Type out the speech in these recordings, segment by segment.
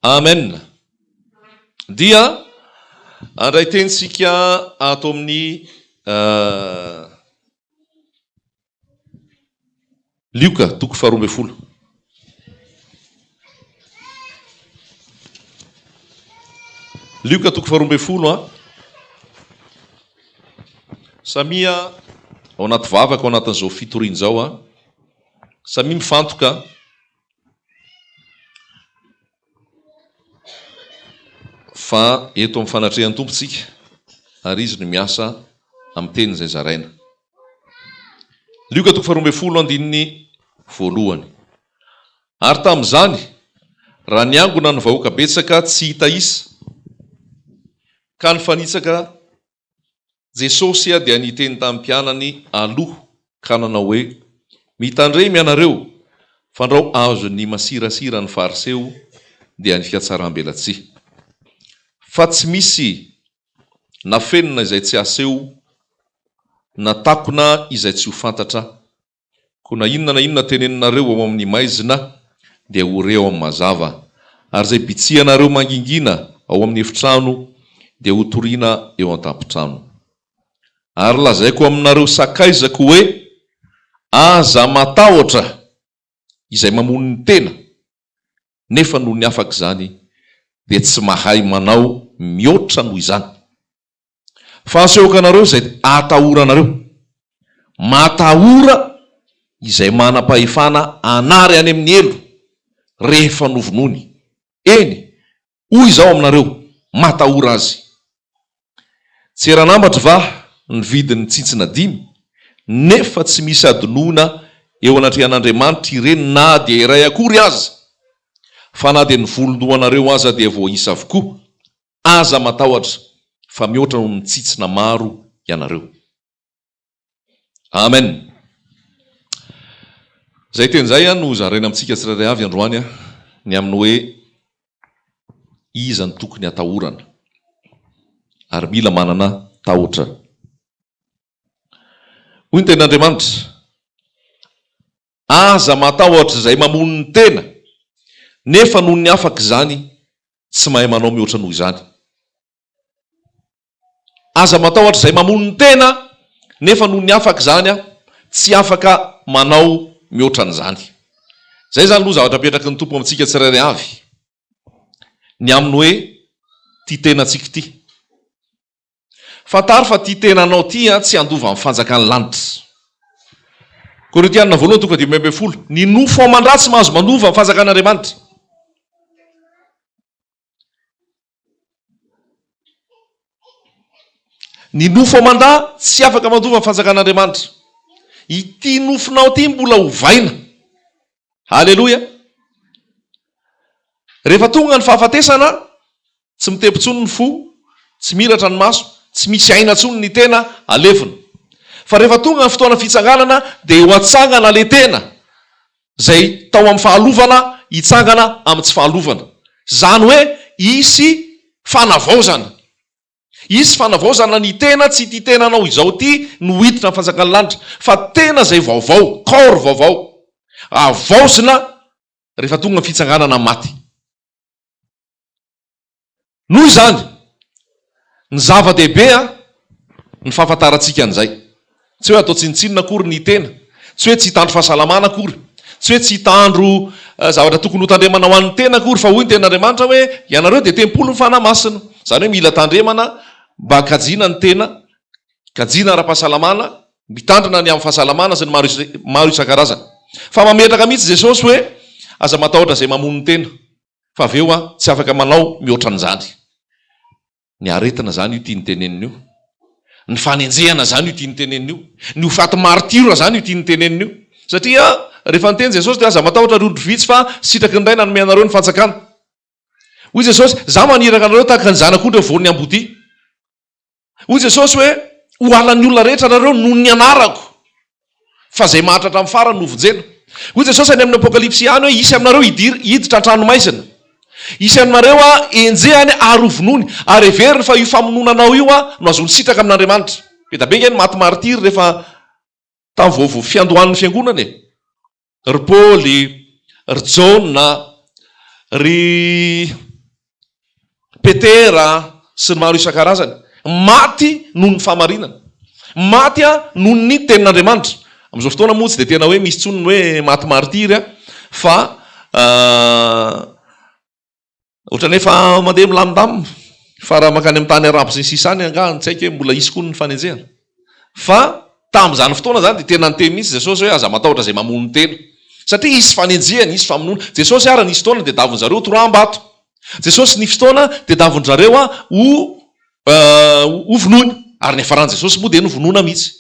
Amen. Dia handray teny isika ato amin'ny Lioka toko faharoa ambin'ny folo. Lioka toko faharoa ambin'ny folo an. Samia ao anaty vavaka ao anatin'izao fitoriana izao an. Samia mifantoka. Fa eto amin'ny fanatrehan'ny Tompo tsika ary Izy no miasa amin'ny teny izay zaraina. Lioka toko faharoa ambin'ny folo andininy voalohany. Ary tamin'izany, raha niangona ny vahoaka betsaka tsy hita isa, ka nifanitsaka Jesosy dia niteny tamin'ny mpianany aloha ka nanao hoe, Mitandrema ianareo, fandrao azon'ny masirasira ny Fariseo, dia ny fihatsaram-belatsihy. Fa tsy misy nafenina izay tsy haseho, na takona izay tsy ho fantatra, Koa na inona na inona teneninareo ao amin'ny maizina dia ho re ao amin'ny mazava, ary izay bitsihanareo mangingina ao amin'ny efitrano dia ho torina eo an-tampon-trano. Ary lazaiko aminareo sakaizako hoe, Aza matahotra izay mamono ny tena, nefa nony afaka izany dia tsy mahay manao mihoatra noho izany. Fa asehoko anareo izay atahoranareo. Matahora izay manam-pahefana hanary any amin'ny helo rehefa novonoiny. Eny, hoy izaho aminareo, matahora azy. Tsy eran'ambatra va ny vidin'ny tsintsina dimy, nefa tsy misy hadinoina eo anatrehan'Andriamanitra ireny na dia iray akory aza? Fa na dia ny volon-dohanareo aza dia voaisa avokoa. Aza matahotra fa mihoatra noho ny tsitsina maro ianareo. Amen. Izay teny izay no zaraina amintsika tsirairay avy androany ny amin'ny hoe iza no tokony hatahorana ary mila manana tahotra. Hoy ny tenin'Andriamanitra, Aza matahotra izay mamono ny tena, nefa noho ny afaka izany tsy mahay manao mihoatra noho izany. Aza matahotra izay mamono ny tena, nefa noho ny afaka izany tsy afaka manao mihoatra an'izany. Izay izany aloha zavatra apetraky ny Tompo amintsika tsirairay avy, ny amin'ny hoe tia tenantsika ity. Fantaro fa ity tenanao ity tsy handova ny fanjakan'ny lanitra. Korintiana voalohany toko 15, Ny nofo aman-dra tsy mahazo manova ny fanjakan'Andriamanitra. Ny nofo aman-dra tsy afaka mandova ny fanjakan'Andriamanitra. Ity nofonao ity mbola hovaina. Haleloia! Rehefa tonga ny fahafatesana, tsy mitempo intsony ny fo, tsy mihiratra ny maso, tsy misy aina intsony ny tena, alevina. Fa rehefa tonga ny fotoana fitsanganana dia ho atsangana ilay tena izay tao amin'ny fahalovana hitsangana amin'ny tsy fahalovana. Izany hoe hisy fanavaozana. Hisy fanavaozana ny tena, tsy ity tenanao izao ity no hiditra ny fanjakan'ny lanitra, fa tena izay vaovao, corps vaovao, havaozina rehefa tonga ny fitsanganana amin'ny maty. Noho izany, ny zava-dehibe ny fahafantarantsika an'izay. Tsy hoe atao tsinontsinona akory ny tena, tsy hoe tsy hitandro fahasalamana akory, tsy hoe tsy hitandro zavatra tokony hotandremana ho an'ny tena akory, fa hoy ny Tenin'Andriamanitra hoe, Ianareo dia tempolin'ny Fanahy Masina. Izany hoe mila tandremana mba kajiana ny tena, kajiana ara-pahasalamana, mitandrina ny amin'ny fahasalamana sy ny maro maro isan-karazany. Fa mametraka mihitsy Jesosy hoe, Aza matahotra izay mamono ny tena, fa avy eo tsy afaka manao mihoatra an'izany. Ny aretina zany io tiany tenenina io. Ny fanenjehana zany io tiany tenenina io. Ny ho faty martiora zany io tiany tenenina io. Satria rehefa niteny Jesosy dia aza matahotra ry ondry vitsy fa sitraky ny Ray nanome anareo ny fanjakana. Hoy Jesosy, za maniraka anareo tahaka ny zanak'ondry afovoan'ny ambodia. Hoy Jesosy hoe, ho halan'ny olona rehetra nareo noho ny anarako. Fa izay mahantra hatramin'ny farany no hovonjena. Hoy Jesosy any amin'ny Apokalypsy ihany hoe hisy aminareo hidir, hiditra an-tranomaizina. Hisy aminareo henjehany ary hovonoiny. Ary heveriny fa io famonoana anao io no azony sitraka amin'Andriamanitra. Be dia be ange ny maty martiry rehefa tamin'ny vao vao fiandohan'ny fiangonana e. Ry Paoly, ry Jaona, ry. Petera sy ny maro isan-karazany. Maty noho ny fahamarinana. Maty noho ny tenin'Andriamanitra. Amin'izao fotoana moa tsy dia tena hoe misy intsony ny hoe maty martiry fa ohatran'ny efa mandeha milamindamina. Fa raha mankany amin'ny tany arabo sy ny sisa any angaha tsy haiko hoe mbola hisy koa ny fanenjehana. Fa tamin'izany fotoana izany dia tena niteny mihitsy Jesosy hoe aza matahotra izay mamono tena. Satria hisy fanenjehana, hisy famonoana. Jesosy ary nisy fotoana dia davin-jareo toraham-bato. Jesosy ny fotoana dia davon-dry zareo ho ho vonoina. Ary niafaran'i Jesosy moa dia novonoina mihitsy.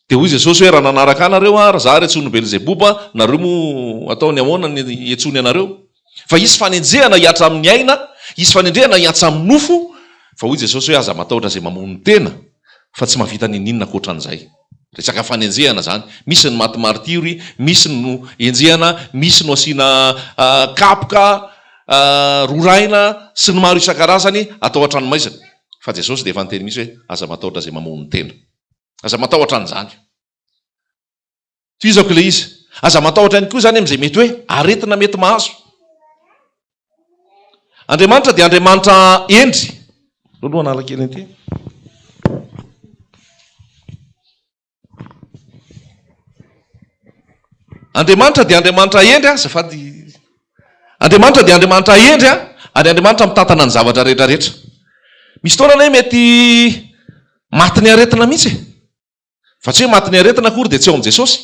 Dia hoy Jesosy hoe raha nanaraka ahy nareo ary za ary antsoin'i Belzeboba, nareo moa ataony ahoana ny hiantsoany anareo? Fa hisy fanenjehana hihatra amin'ny aina, hisy fanendrehana hihatra amin'ny nofo, fa hoy Jesosy hoe aza matahotra izay mamono tena fa tsy mahavita n'inon'inona ankoatran'izay. Resaka fanenjehana zany. Misy ny maty martiry, misy ny no enjehana, misy no asiana kapoka, roraina sy ny maro isan-karazany atao an-tranomaizina. Fa Jesosy dia efa niteny mihitsy hoe aza matahotra izay mamono tena. Aza matahotra an'izany. Tohizako ilay izy. Aza matahotra ihany koa izany amin'izay mety hoe aretina mety mahazo. Andriamanitra dia Andriamanitra hendry. Aleo aloha hanala kely an'ity. Andriamanitra dia Andriamanitra hendry, azafady. Andriamanitra dia Andriamanitra hendry ary Andriamanitra mitantana ny zavatra rehetra rehetra. Misy fotoana anie mety matin'ny aretina mihitsy e. Fa tsy hoe matin'ny aretina akory dia tsy ao amin'i Jesosy.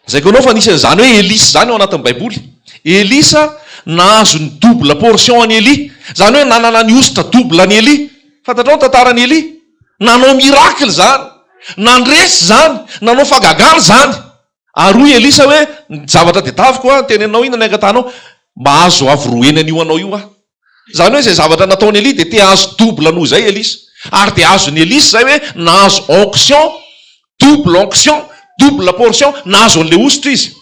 Lazaiko anao fa nisy an'izany hoe Elisa izany ao anatin'ny Baiboly. Elisa nahazo ny double portion an'i Elia. Izany hoe nanana ny hosotra double an'i Elia. Fantatrao ny tantaran'i Elia? Nanao miracle izany. Nandresy izany. Nanao fahagagana izany. Ary hoy Elisa hoe, ny zavatra tadiaviko an, teneninao inona ny angatahanao? Mba azo avo roa heny an'io anao io aho. Izany hoe izay zavatra nataon'i Elia dia te hahazo double noho izay Elisa. Ary dia azon'i Elisa izay hoe nahazo onction, double onction, double portion, nahazo an'ilay hosotra izy.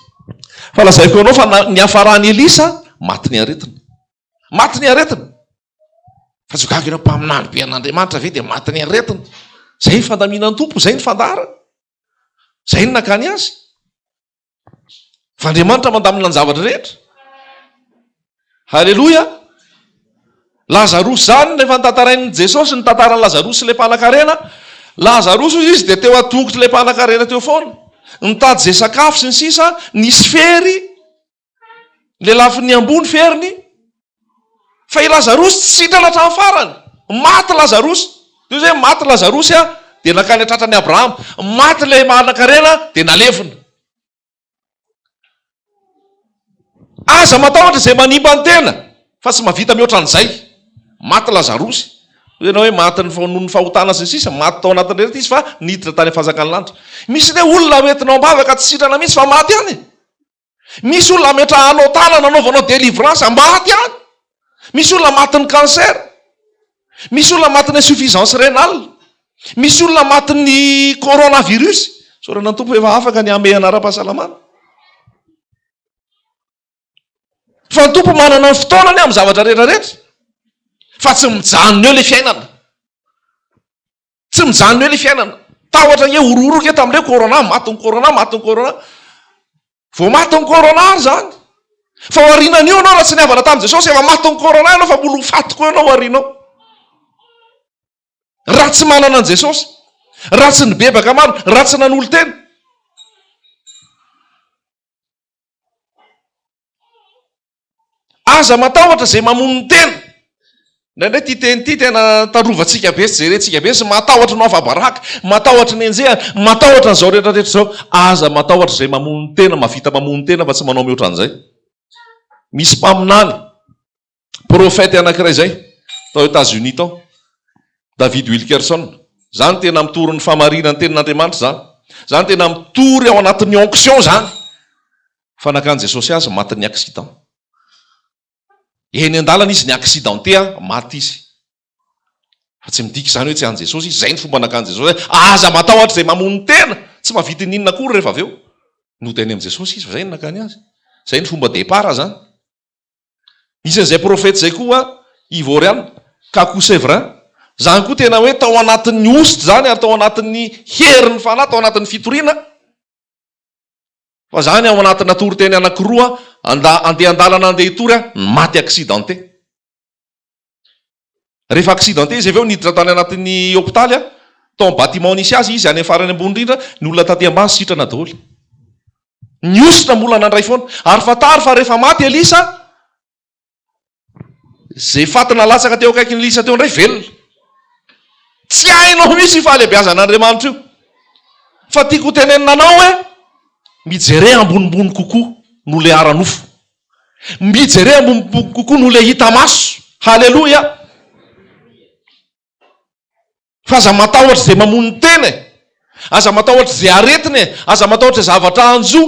Fa lazaiko anao fa niafaran'i Elisa, maty ny aretina. Maty ny aretina. Fa tsy ho gaga ianao, mpaminany be an'Andriamanitra ve dia maty ny aretina? Izay ny fandaminan'ny Tompo, izay ny fandaharany. Izay no nakany azy. Fa Andriamanitra mandamina ny zavatra rehetra. Haleloia! Lazarosy izany rehefa notantarain'i Jesosy ny tantaran'i Lazarosy sy ilay mpanankarena, Lazarosy hoy izy dia teo an-tongotr'ilay mpanankarena teo foana. Nitady izay sakafo sy ny sisa, nisy fery, Lelafin'ny amboa ny feriny, fa i Lazarosy tsy sitrana hatramin'ny farany. Maty Lazarosy. Toy izay hoe maty Lazarosy dia nankany an-tratran'i Abrahama. Maty ilay manan-karena dia nalevina. Aza matahotra izay manimba ny tena fa tsy mahavita mihoatra an'izay. Maty Lazarosy. Hoy ianao hoe maty noho ny fahotana sy ny sisa, maty tao anatin'ny rehetra izy fa niditra tany amin'ny fanjakan'ny lanitra. Misy ilay olona hoentinao am-bavaka tsy sitrana mihitsy fa maty ihany. Misy olona ametrahanao tanana anaovanao délivrance maty any. Misy olona matin'ny cancer. Misy olona matin'ny insuffisance rénale. Misy olona matin'ny coronavirus. Isaorana ny Tompo efa afaka ny hamehana ara-pahasalamana. Fa ny Tompo manana ny fotoanany amin'ny zavatra rehetra rehetra. Fa tsy mijanona eo ilay fiainana. Tsy mijanona eo ilay fiainana. Tahotra ange, horohoro ange tamin'ireo corona, matin'ny corona, matin'ny corona. Vao matin'ny corona ary izany. Fa aorianan'io ianao raha tsy nihavana tamin'i Jesosy, efa matin'ny corona ianao fa mbola ho faty koa ianao aorianao. Raha tsy manana an'i Jesosy, raha tsy nibebaka marina, raha tsy nanolo-tena. Aza matahotra izay mamono ny tena. Indraindray ity teny ity tena tarovantsika be sy jerentsika be sy matahotra ny ho afa-baraka, matahotra ny enjehana, matahotra an'izao rehetra rehetra izao. Aza matahotra izay mamono ny tena, mahavita mamono tena fa tsy manao mihoatra an'izay. Misy mpaminany, prophète anankiray izay tao Etats-Unis tao, David Wilkerson. Izany tena mitory ny fahamarinan'ny tenin'Andriamanitra izany. Izany tena mitory ao anatin'ny onction izany. Fa nakan'i Jesosy azy matin'ny accident. Eny an-dalana izy ni-accidenté a, maty izy. Fa tsy midika izany hoe tsy an'i Jesosy izy, izay ny fomba nakan'i Jesosy azy. Aza matahotra izay mamono tena, tsy mahavita n'inona akory rehefa avy eo. Nody any amin'i Jesosy izy fa izay no nakany azy. Izay ny fomba départ izany. Nisy an'izay profeta izay koa Ivoriana, Kakou Séverin. Izany koa tena hoe tao anatin'ny hosotra izany ary tao anatin'ny herin'ny fanahy, tao anatin'ny fitoriana. Fa zany ao anatina toriteny anakiroa anda andeha andalana andeha hitory aho maty accidenté. Rehefa accidenté izy avy eo niditra tany anatin'ny hopitaly a, tao amin'ny bâtiment nisy azy izy any amin'ny farany ambony indrindra, ny olona taty ambany sitrana daholo. Ny ositra mbola nandray foana. Ary fantaro fa rehefa maty Elisa, izay faty nalatsaka teo akaikin'i Elisa teo indray velona. Tsy hainao mihitsy io fahalehibiazan'Andriamanitra io. Fa tiako ho tenenina anao hoe, mijere ambonimbony kokoa noho ilay ara-nofo. Mijere ambonimbony kokoa noho ilay hita maso. Haleloia! Fa aza matahotra izay mamono ny tena e! Aza matahotra izay aretina e! Aza matahotra izay zavatra hanjo.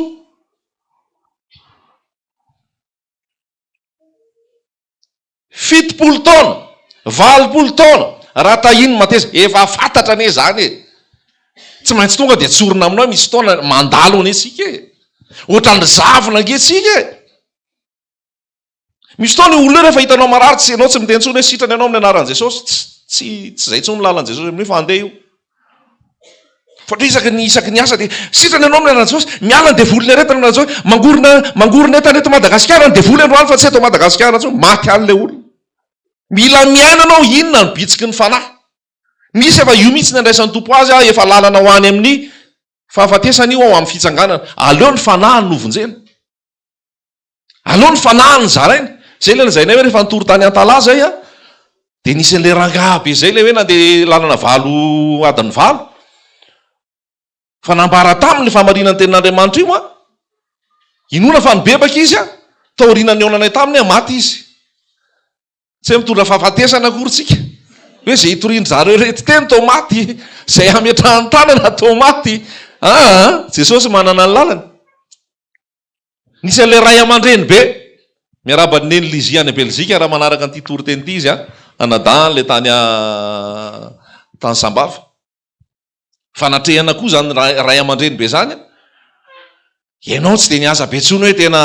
70 taona, 80 taona, raha tahiny mateza, efa fantatra anie izany e! Tsy maintsy tonga dia tsorina aminao hoe misy fotoana mandalo anie isika e! Ohatran'ny zavona ange isika e! Misy fotoana io olona io rehefa hitanao marary tsy ianao tsy miteny intsony hoe sitrana ianao amin'ny anaran'i Jesosy, tsy tsy tsy izay intsony ny lalan'i Jesosy amin'io fa andeha io. Fa isaky ny isaky ny asa dia sitrana ianao amin'ny anaran'i Jesosy, miala ny devolin'ny aretina amin'ny anaran'i Jesosy, mangorona mangorona entana eto Madagasikara ny devoly androany fa tsy eto Madagasikara intsony, maty any ilay olona. Mila miaina ianao inona ny bitsiky ny fanahy. Misy efa io mihitsy ny andraisan'ny Tompo azy, efa lalana ho any amin'ny fahafatesana io ao amin'ny fitsanganana. Aleo ny fanahiny no vonjena. Aleo ny fanahiny zaraina. Zay ilay lazainay hoe rehefa nitory tany Antalaha zay an, dia nisy an'ilay rangahy be zay ilay hoe nandeha lalana valo adiny valo. Fa nambara taminy ilay fahamarinan'ny tenin'Andriamanitra io an. Inoana fa nibebaka izy an, taorian'ny nihaonanay taminy an, maty izy. Tsy hoe mitondra fahafatesana akory tsika. Hoe izay itorian-dry zareo ireto teny toa maty, izay ametrahany tanana toa maty. Aa, Jesosy manana ny lalany. Nisy an'ilay ray aman-dreny be. Miarahaba an'i Neny Lizzie any Belzika raha manaraka an'ity toriteny ity izy an, anadahany ilay tany tany Sambava. Fanatrehana koa izany ray aman-dreny be izany an. Ianao tsy dia niasa be intsony hoe tena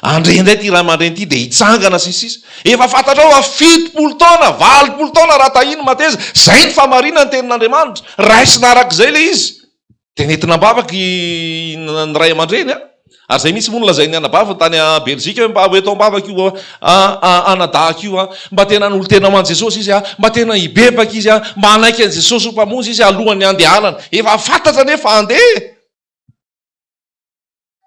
handre indray ity ray aman-dreny ity dia hitsangana sy ny sisa. Efa fantatrao fa 70 taona, 80 taona raha tahiny mateza, izay ny fahamarinan'ny tenin'Andriamanitra. Raisina araka izay ilay izy. Dia nentina am-bavaka ny ray aman-dreny an. Ary izay mihitsy moa no lazain'ny anabaviny tany Belzika hoe mba ho eto am-bavaka io anadahiko io an, mba tena hanolo-tena ho an'i Jesosy izy an, mba tena hibebaka izy an, mba hanaiky an'i Jesosy ho Mpamonjy izy alohan'ny handehanana. Efa fantatra anie fa handeha e!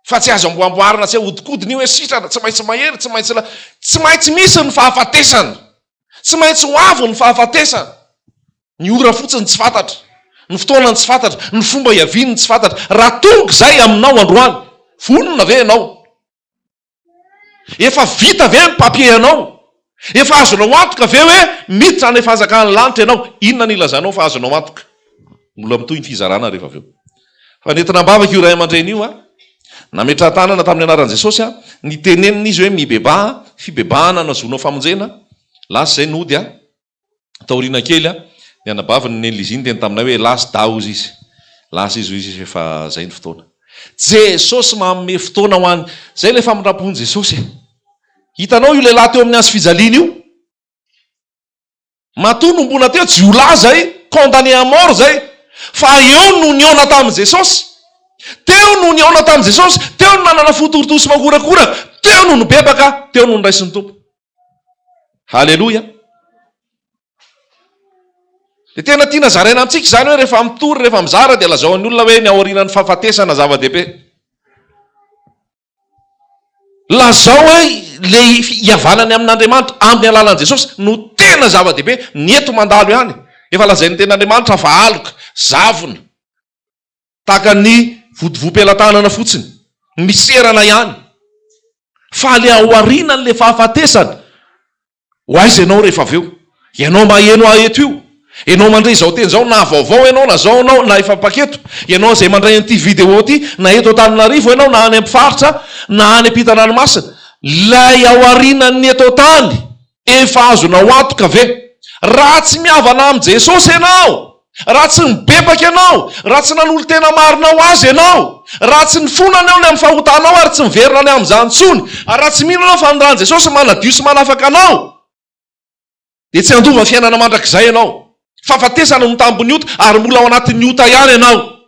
Fa tsy azo amboamboarina, tsy ahodikodina io hoe sitrana, tsy maintsy mahery, tsy maintsy la, tsy maintsy misy ny fahafatesana. Tsy maintsy ho avy ny fahafatesana. Ny ora fotsiny tsy fantatra, ny fotoanany tsy fantatra, ny fomba hiaviany tsy fantatra. Raha tonga izay aminao androany, vonona ve ianao? Efa vita ve ny papier anao? Efa azonao antoka ve hoe miditra any fanjakan'ny lanitra ianao? Inona no ilazanao fa azonao antoka? Mbola mitohy ny fizarana rehefa avy eo. Fa nentina am-bavaka io ray aman-dreny io an, nametraha-tanana tamin'ny anaran'i Jesosy an, nitenenina izy hoe mibebaha, fibebahana no ahazoanao famonjena, lasa izay nody an. Taoriana kely, ny anabaviny Neny Lizzie niteny taminay hoe lasa dahy hozy izy. Lasa izy hoy izy efa zay ny fotoana. Jesosy manome fotoana ho an'ny, zay ilay famindram-pon'i Jesosy e. Hitanao io lehilahy teo amin'ny hazo fijaliana io? Matoa nombona teo, jiolahy zay, condamné à mort zay. Fa eo no nihaona tamin'i Jesosy. Teo no nihaona tamin'i Jesosy, teo no nanana fo torotoro sy mangorakoraka, teo no nibebaka, teo no noraisin'ny Tompo. Haleloia! Dia tena tiana zaraina amintsika izany hoe rehefa mitory, rehefa mizara dia lazao an'ny olona hoe ny aorianan'ny fahafatesana zava-dehibe. Lazao hoe le hihavanany amin'Andriamanitra amin'ny alalan'i Jesosy no tena zava-dehibe, ny eto mandalo ihany. Efa lazain'ny tenin'Andriamanitra fa aloka, zavona. Tahaka ny vodivoam-pelatanana fotsiny, miserana ihany. Fa le aorianan'le fahafatesana, ho aiza ianao rehefa avy eo? Ianao maheno ahy eto io, ianao mandre izao teny izao, na vaovao ianao, na zao ianao, na efa mpaketo, ianao izay mandray an'ity vidéo ity, na eto Antananarivo ianao, na any am-pifaritra, na any am-pitan-dranomasina, ilay aorianan'ny eto an-tany, Efa azonao antoka ve? Raha tsy mihavana amin'i Jesosy ianao, raha tsy nibebaka ianao, raha tsy nanolo-tena marina ho Azy ianao, raha tsy nifona anao ny amin'ny fahotanao ary tsy miverina any amin'izany intsony, ary raha tsy mino ianao fa ny ran'i Jesosy manadio sy manafaka anao, dia tsy handova fiainana mandrakizay ianao. Fahafatesana no tambin'ny ota ary mbola ao anatin'ny ota ihany ianao.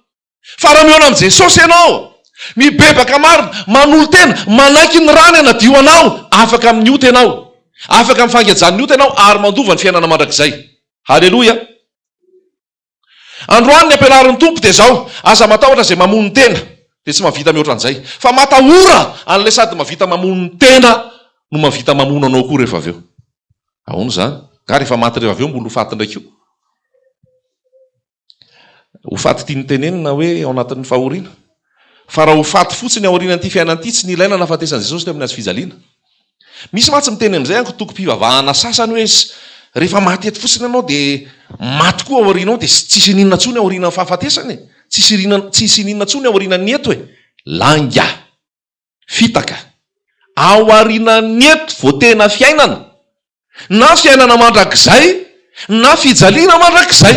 Fa raha mihaona amin'i Jesosy ianao, mibebaka marina, manolo-tena, manaiky ny rany hanadio anao, afaka amin'ny ota ianao. Afaka amin'ny fangejan'ny ota ianao ary mandova ny fiainana mandrakizay. Haleloia! Androany ny ampianarin'ny Tompo dia izao, aza matahotra izay mamono ny tena, dia tsy mahavita mihoatra an'izay. Fa matahora an'ilay sady mahavita mamono ny tena no mahavita mamono anao koa rehefa avy eo. Ahoana izany? Nga rehefa maty rehefa avy eo mbola ho faty indray koa? Ho faty tiany tenenina hoe ao anatin'ny fahoriana. Fa raha ho faty fotsiny aorianan'ity fiainana ity, tsy nilaina nahafatesan'i Jesosy teo amin'ny hazo fijaliana. Misy mantsy miteny amin'izay ankotokom-pivavahana sasany hoe rehefa maty eto fotsiny ianao dia maty koa aoriana ao dia tsisy ininona intsony aorianan'ny fahafatesana e! Tsisy irina tsisy ininona intsony aorianan'ny eto e! Lainga! Fitaka! Aorianan'ny eto vao tena fiainana! Na fiainana mandrakizay na fijaliana mandrakizay!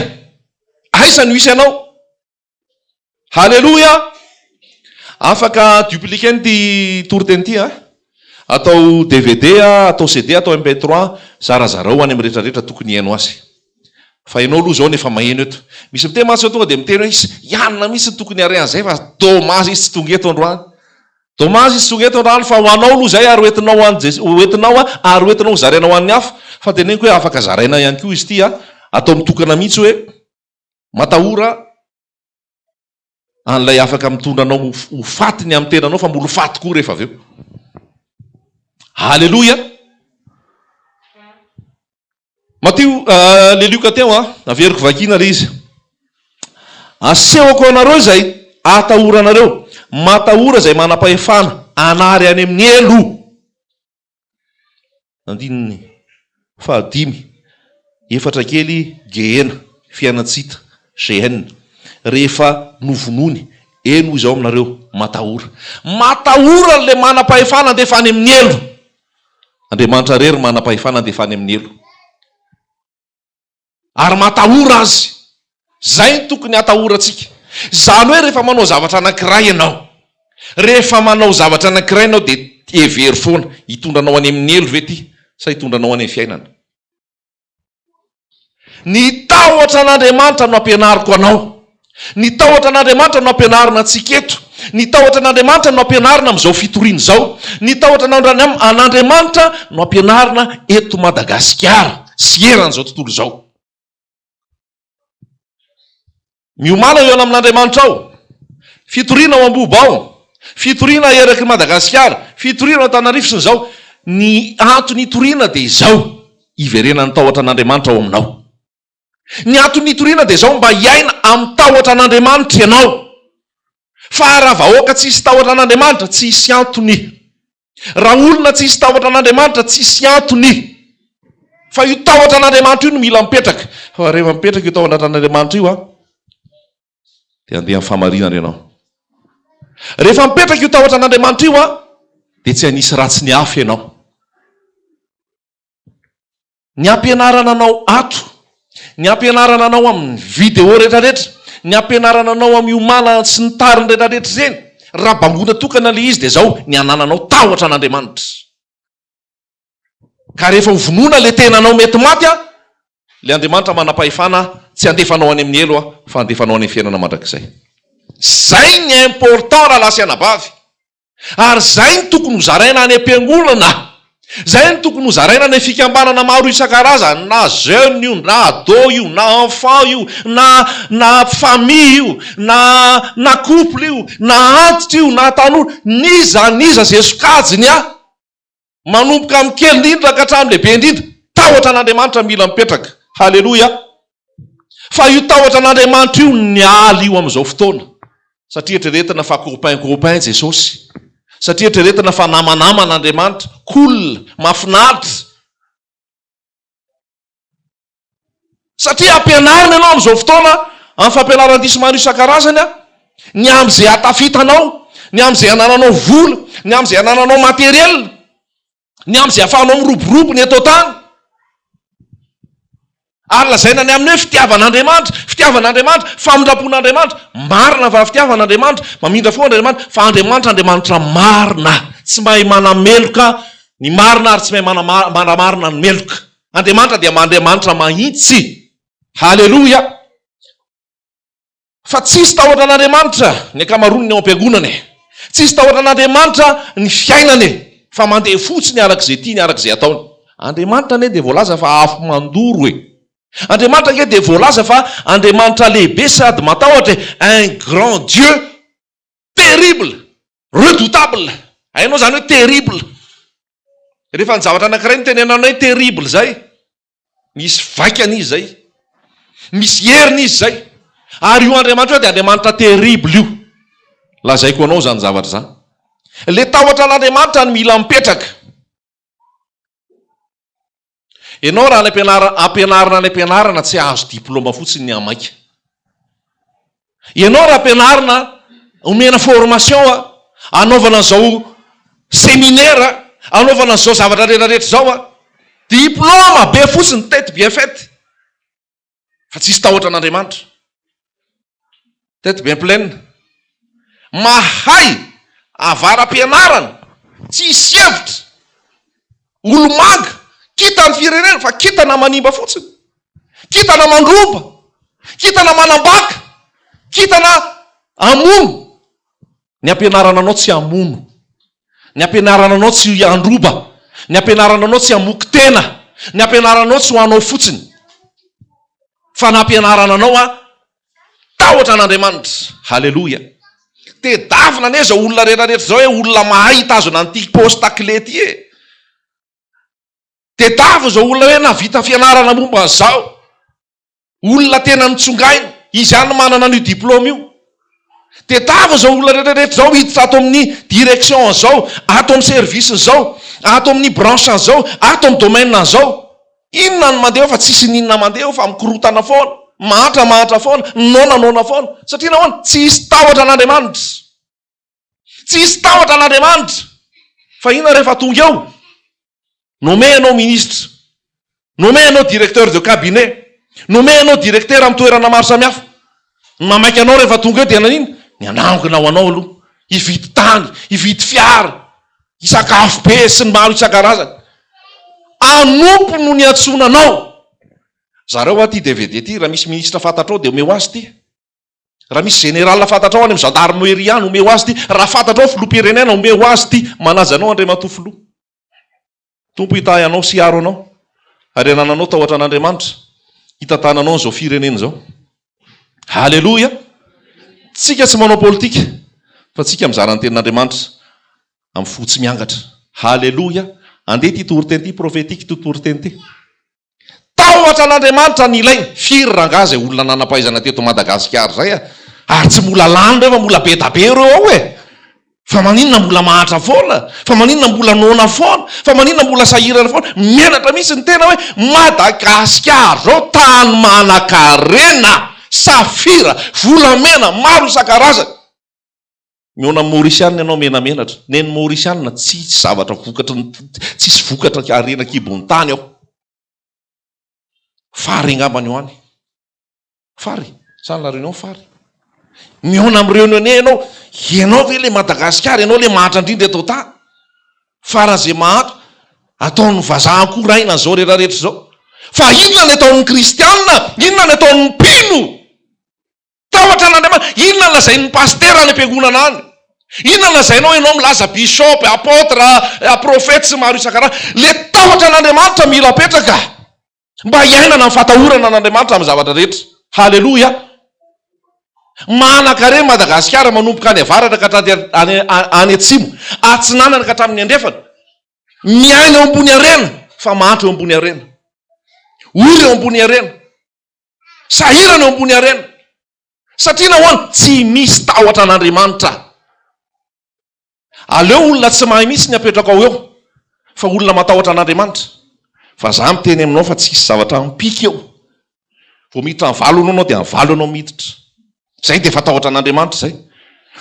Aiza no hisy anao? Haleloia! Afaka dupliquer-na ity toriteny ity an! Atao dvd, atao CD, atao MP3, zarazarao any amin'ny rehetra rehetra tokony hihaino azy. Fa ianao aloha izao no efa maheno eto. Misy miteny mantsy zao tonga dia miteny hoe izy ianona mihitsy no tokony hare an'izay fa dommage izy tsy tonga eto androany. Dommage izy tsy tonga eto androany fa ho anao aloha izay ary ho entinao any Jes- ho entinao ary ho entinao ho zarainao ho an'ny hafa. Fa teneniko hoe afaka zaraina ihany koa izy ity an! Atao mitokana mihitsy hoe Matahora an'ilay afaka mitondra anao ho faty ny amin'ny tenanao fa mbola ho faty koa rehefa avy eo. Aleloia! Matio, euh, le Lioka teo an, averiko vakiana le izy. Asehoko anareo izay atahoranareo, matahora izay manam-pahefana anary any amin'ny helo. Andininy fahadimy, efatra kely Gehena, fiainan-tsy hita, GN, rehefa novonoiny, eny hoy izao aminareo, matahora. Matahora an'ilay manam-pahefana handefa any amin'ny helo. Andriamanitra irery manam-pahefana handefa any amin'ny helo. Ary matahora Azy. Izay no tokony hatahorantsika. Izany hoe rehefa manao zavatra anankiray ianao, rehefa manao zavatra anankiray ianao dia hevero foana, hitondra anao any amin'ny helo ve ity sa hitondra anao any amin'ny fiainana? Ny tahotra an'Andriamanitra no ampianariko anao. Ny tahotra an'Andriamanitra no ampianarina antsika eto. Ny tahotra an'Andriamanitra no ampianarina amin'izao fitoriana izao. Ny tahotra an'Andriamanitra no ampianarina eto Madagasikara sy eran'izao tontolo izao. Miomàna hihaona amin'Andriamanitra ao. Fitoriana ao Ambohibao. Fitoriana eraky Madagasikara. Fitoriana ao Antananarivo sy ny izao. Ny antony hitoriana dia izao, hiverenan'ny tahotra an'Andriamanitra ao aminao. Ny antony hitoriana dia izao, mba hiaina amin'ny tahotra an'Andriamanitra ianao. Fa raha vahoaka tsisy tahotra an'Andriamanitra, tsisy antony. Raha olona tsisy tahotra an'Andriamanitra, tsisy antony. Fa io tahotra an'Andriamanitra io no mila mipetraka. Fa rehefa mipetraka io tahotra an'Andriamanitra io, dia handeha amin'ny fahamarinana ianao. Rehefa mipetraka io tahotra an'Andriamanitra io, dia tsy hanisy ratsy ny hafa ianao. Ny ampianarana anao ato, ny ampianarana anao amin'ny vidéo retraretra, ny ampianarana anao amin'ny omana sy ny tariny retraretra ireny, raha bangoina tokana ilay izy dia izao, ny hanananao tahotra an'Andriamanitra. Ka rehefa ho vonoina ilay tenanao mety maty an, ilay Andriamanitra manam-pahefana tsy handefa anao any amin'ny helo an, fa handefa anao any amin'ny fiainana mandrakizay. Izay ny important rahalahy sy anabavy. Ary izay no tokony ho zaraina any am-piangonana, izay no tokony ho zaraina any amin'ny fikambanana maro isan-karazany, na jeune io, na ado io, na enfant io, na na famille io, na na couple io, na antitra io, na tanora, n'iza n'iza izay sokajiny a! Manomboka amin'ny kely indrindra ka hatramin'ny lehibe indrindra, tahotra an'Andriamanitra mila mipetraka. Haleloia! Fa io tahotra an'Andriamanitra io niala io amin'izao fotoana. Satria eritreretina fa copain copain Jesosy. Satria eritreretina fa namanamana Andriamanitra. Cool, mahafinaritra. Satria ampianarina ianao amin'izao fotoana, amin'ny fampianaran-diso maro isan-karazany, ny amin'izay hahatafita anao, ny amin'izay hanananao vola, ny amin'izay hanananao matériel, ny amin'izay hahafahanao miroborobo ny eto an-tany. Ary lazaina ny amin'ny hoe fitiavan'Andriamanitra, fitiavan'Andriamanitra, famindram-pon'Andriamanitra. Marina fa fitiavan'Andriamanitra, mamindra fo Andriamanitra, fa Andriamanitra Andriamanitra marina, tsy mahay manameloka ny marina ary tsy mahay manamarina ny meloka. Andriamanitra dia Andriamanitra mahitsy. Haleloia! Fa tsisy tahotra an'Andriamanitra ny ankamaroan'ny ao am-piangonana e! Tsisy tahotra an'Andriamanitra ny fiainana e! Fa mandeha fotsiny araka izay tiany, araka izay ataony. Andriamanitra anie dia voalaza fa afo mandoro e! Andriamanitra ange dia voalaza fa Andriamanitra lehibe sady matahotra e! Un grand Dieu terrible, redoutable. Hainao izany hoe terrible? Rehefa ny zavatra anankiray no tenenana hoe terrible izay, misy vaikany izy izay, misy heriny izy izay. Ary io Andriamanitra io dia Andriamanitra terrible io. Lazaiko anao izany zavatra izany. Ilay tahotra an'Andriamanitra no mila mipetraka. Ianao raha any am-pianarana, ampianarina any am-pianarana tsy hahazo diplôma fotsiny ny hamaika. Ianao raha ampianarina, omena formation a, anaovana an'izao séminaire, anaovana an'izao zavatra rehetra rehetra izao a, diplôma be fotsiny, tête bien faite. Fa tsisy tahotra an'Andriamanitra. Tête bien pleine. Mahay avara-pianarana, tsisy hevitra. Olo-manga, kitan'ny firenena fa kitana manimba fotsiny. Kitana mandroba, kitana manambaka, kitana hamono. Ny ampianarana anao tsy hamono. Ny ampianarana anao tsy handroba. Ny ampianarana anao tsy hamoky tena. Ny ampianarana anao tsy ho anao fotsiny. Fa ny ampianarana anao a, tahotra an'Andriamanitra. Haleloia. Tedavina anie izao olona rehetra rehetra izao hoe olona mahay hitazona an'ity poste clé ity e. Tedavina izao olona hoe nahavita fianarana momba an'izao. Olona tena notsongaina, izy ihany no manana an'io diplôme io. Tedavo izao olona rehetra rehetra izao hiditra ato amin'ny direction an'izao, ato amin'ny service an'izao, ato amin'ny branche an'izao, ato amin'ny domaine an'izao. Inona no mandeha ao fa tsisy n'inona mandeha ao fa mikorotana foana, mahantra mahantra foana, noana noana foana. Satria nahoana? Tsisy tahotra an'Andriamanitra. Tsisy tahotra an'Andriamanitra. Fa inona rehefa tonga eo? Nommé ianao ministre, nommé ianao directeur de cabinet, nommé ianao directeur amin'ny toerana maro samihafa. Ny mamaika anao rehefa tonga eo dia naninona? Ny hanangona ho anao aloha, hividy tany, hividy fiara, hisakafo be sy ny maro isan-karazany. Hanompo no niantsoana anao. Zareo hoa ity DVD ity, raha misy ministre fantatrao dia omeo azy ity. Raha misy général fantatrao any amin'ny gendarmerie any, omeo azy ity. Raha fantatrao filoham-pirenena, omeo azy ity. Manaja anao Andriamatoa Filoha. Tompo hitahy anao sy hiaro anao ary hanananao tahotra an'Andriamanitra hitantananao an'izao firenena izao. Haleloia! Tsika tsy manao politika fa tsika mizara ny tenin'Andriamanitra amin'ny fo tsy miangatra. Haleloia! Andeha ity toriteny ity, prophétique ity toriteny ity. Tahotra an'Andriamanitra ny ilaina. Firy rangaha izay olona nanam-pahaizana teto Madagasikara izay a! Ary tsy mbola lany ireo fa mbola be da be ireo ao e! Fa maninona mbola mahantra foana? Fa maninona mbola noana foana? Fa maninona mbola sahirana foana? Menatra mihitsy ny tena hoe Madagasikara izao tany manan-karena, safira, volamena maro isan-karazany. Mihaona amin'ny Maorisianina ianao menamenatra. Nen'ny Maorisianina tsisy zavatra vokatry ny tsisy vokatra harena an-kibon'ny tany ao. Fary angamba ny ao any. Fary, sa any La Réunion fary. Mihaona amin'ny Réunionnais ianao, ianao ve ilay Madagasikara, ianao ilay mahantra indrindra eto an-tany. Faran'izay mahantra, ataon'ny vazaha akory aina an'izao rehetra rehetra izao. Fa inona ny ataon'ny kristianina? Inona ny ataon'ny mpino? Tahotra an'Andriamanitra. Inona no lazain'ny pasitera any am-piangonana any? Inona no lazainao ianao milaza bishop, apotre, prophète sy maro isan-karazany? Le tahotra an'Andriamanitra mila apetraka mba hiainana ny fatahorana an'Andriamanitra amin'ny zavatra rehetra. Haleloia! Manankarena Madagasikara manomboka any avaratra ka hatraty any any atsimo, atsinanana ka hatramin'ny andrefana. Miaina eo ambony harena fa mahantra eo ambony harena. Ory eo ambony harena. Sahirana eo ambony harena. Satria nahoana? Tsy misy tahotra an'Andriamanitra. Aleo olona tsy mahay mihitsy ny apetrako ao eo, fa olona matahotra an'Andriamanitra. Fa za miteny aminao fa tsisy zavatra mipika eo. Vao miditra amin'ny valo anao dia amin'ny valo ianao miditra. Zay dia efa tahotra an'Andriamanitra zay.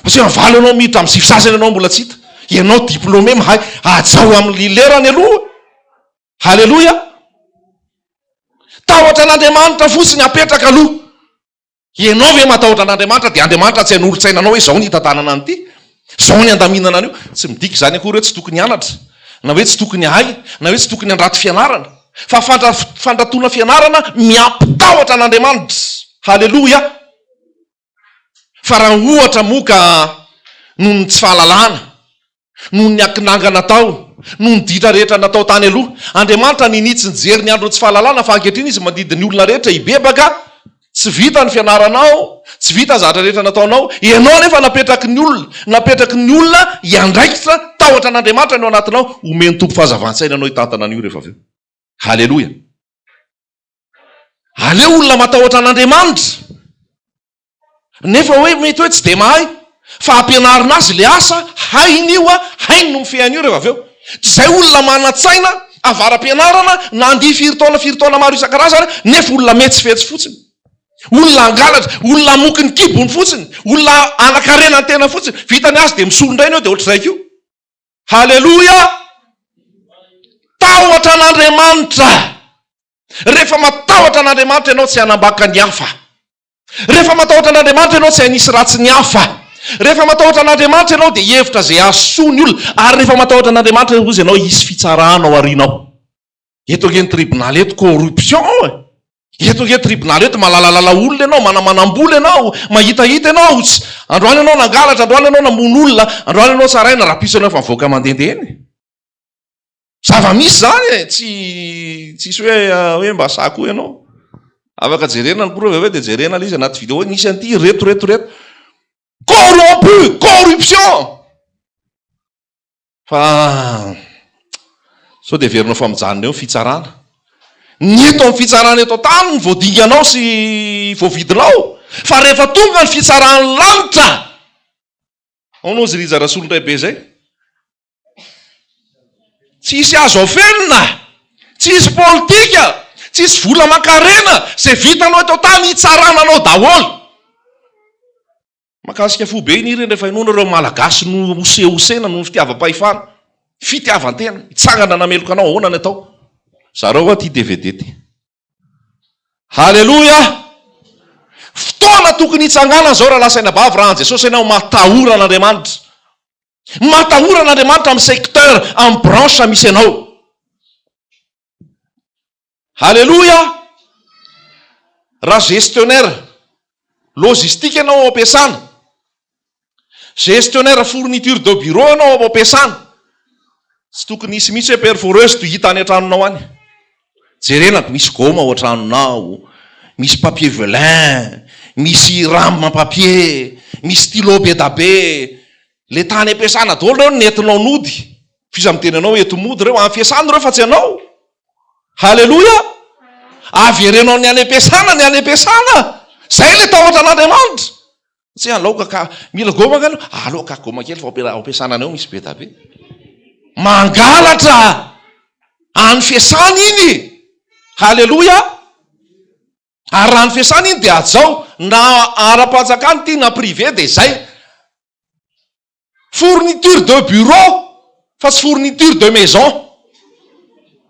Fa tsy hoe amin'ny valo ianao miditra, amin'ny sivy sasany ianao mbola tsy hita. Ianao diplômé mahay, hajao amin'ny lerany aloha. Haleloia! Tahotra an'Andriamanitra fotsiny apetraka aloha. Ianao ve matahotra an'Andriamanitra dia Andriamanitra tsy hanolo-tsaina anao hoe izao ny hitantanana an'ity, izao ny handaminana an'io. Tsy midika izany akory hoe tsy tokony hianatra, na hoe tsy tokony hahay, na hoe tsy tokony handrato fianarana. Fa fandratoana fianarana miampy tahotra an'Andriamanitra. Haleloia! Fa raha ohatra moa ka noho ny tsy fahalalana, noho ny akinanga natao, Noho ny ditra rehetra natao tany aloha. Andriamanitra ninia tsy nijery ny andron'ny tsy fahalalana fa ankehitriny Izy mandidy ny olona rehetra hibebaka. Tsy vita ny fianaranao, tsy vita ny zavatra rehetra nataonao, ianao anefa napetraky ny olona, napetraky ny olona hiandraikitra, tahotra an'Andriamanitra ny ao anatinao, omen'ny Tompo fahazavan-tsaina anao hitantana an'io rehefa avy eo. Haleloia! Aleo olona matahotra an'Andriamanitra, nefa hoe mety hoe tsy dia mahay, fa ampianarina azy ilay asa, hainy io, hainy no mifehy an'io rehefa avy eo. Tsy izay olona manan-tsaina, avara-pianarana, nandia firy taona firy taona maro isan-karazany, nefa olona mihetsifetsy fotsiny. Olona hangalatra, olona hamoky ny kibony fotsiny, olona hanan-karena ny tena fotsiny. Vita ny azy dia misolo indray ny eo dia ohatr'izay koa. Haleloia! Tahotra an'Andriamanitra! Rehefa matahotra an'Andriamanitra ianao tsy hanambaka ny hafa. Rehefa matahotra an'Andriamanitra ianao tsy hanisy ratsy ny hafa. Rehefa matahotra an'Andriamanitra ianao dia hihevitra izay hahasoa ny olona. Ary rehefa matahotra an'Andriamanitra hozy ianao hisy fitsarana ao aoriana ao. Eto ange ny tribonaly eto corruption e! Eto ange tribonaly eto malalalala olona ianao, manamanam-bola ianao, mahitahita ianao, tsy, androany ianao nangalatra, androany ianao namono olona, androany ianao tsaraina, rahampitso ianao efa mivoaka mandehandeha eny. Zava-misy zany e, tsy tsisy hoe hoe mba sahy koa ianao. Afaka jerena ny preuve avy eo dia jerena ilay izy anaty vidéo hoe nisy an'ity reto reto reto. Corrompu, corruption! Fa sao dia heverinao fa mijanona eo ny fitsarana? Ny eto amin'ny fitsarana eto an-tany no voadinganao sy voavidinao, fa rehefa tonga ny fitsaran'ny lanitra, Ahoana hozy Rija Rasolondraibe zay? Tsisy azo afenina, tsisy politika, tsisy vola aman-karena, zay vitanao eto an-tany hitsarana anao daholo. Mahakasika fo be iny ireny rehefa henoina ireo Malagasy nohosehosena noho ny fitiavam-pahefana, fitiavan-tena, hitsangana hanameloka anao, ahoana ny atao? Zarao hoa ity dvd ity. Haleloia! Fotoana tokony hitsanganana izao rahalahy sy anabavy raha an'i Jesosy ianao, matahora an'Andriamanitra. Matahora an'Andriamanitra amin'ny secteur, amin'ny branche misy anao. Haleloia! Raha gestionnaire logistique ianao ao am-piasana, Gestionnaire fourniture de bureau ianao ao am-piasana. Tsy tokony hisy mihitsy hoe perforeuse toy hita any an-tranonao any. Jerena misy goma ao an-tranonao, misy papier velin, misy rame papier, misy stylo be da be. Le tany am-piasana daholo ireo no nentinao nody. F'iza miteny anao ento mody ireo? Any fiasana ireo fa tsy anao. Haleloia! Avereno ny any am-piasana ny any am-piasana. Zay le tahotra an'Andriamanitra. Tsy aloka ka mila goma nga aloha, aloka goma kely fa ao ampiasana any ao misy be da be. Mangalatra any fiasana iny. Haleloia! Ary raha ny fiasana iny dia hajao na ara-panjakana ity na privé dia izay. Fourniture de bureau fa tsy fourniture de maison.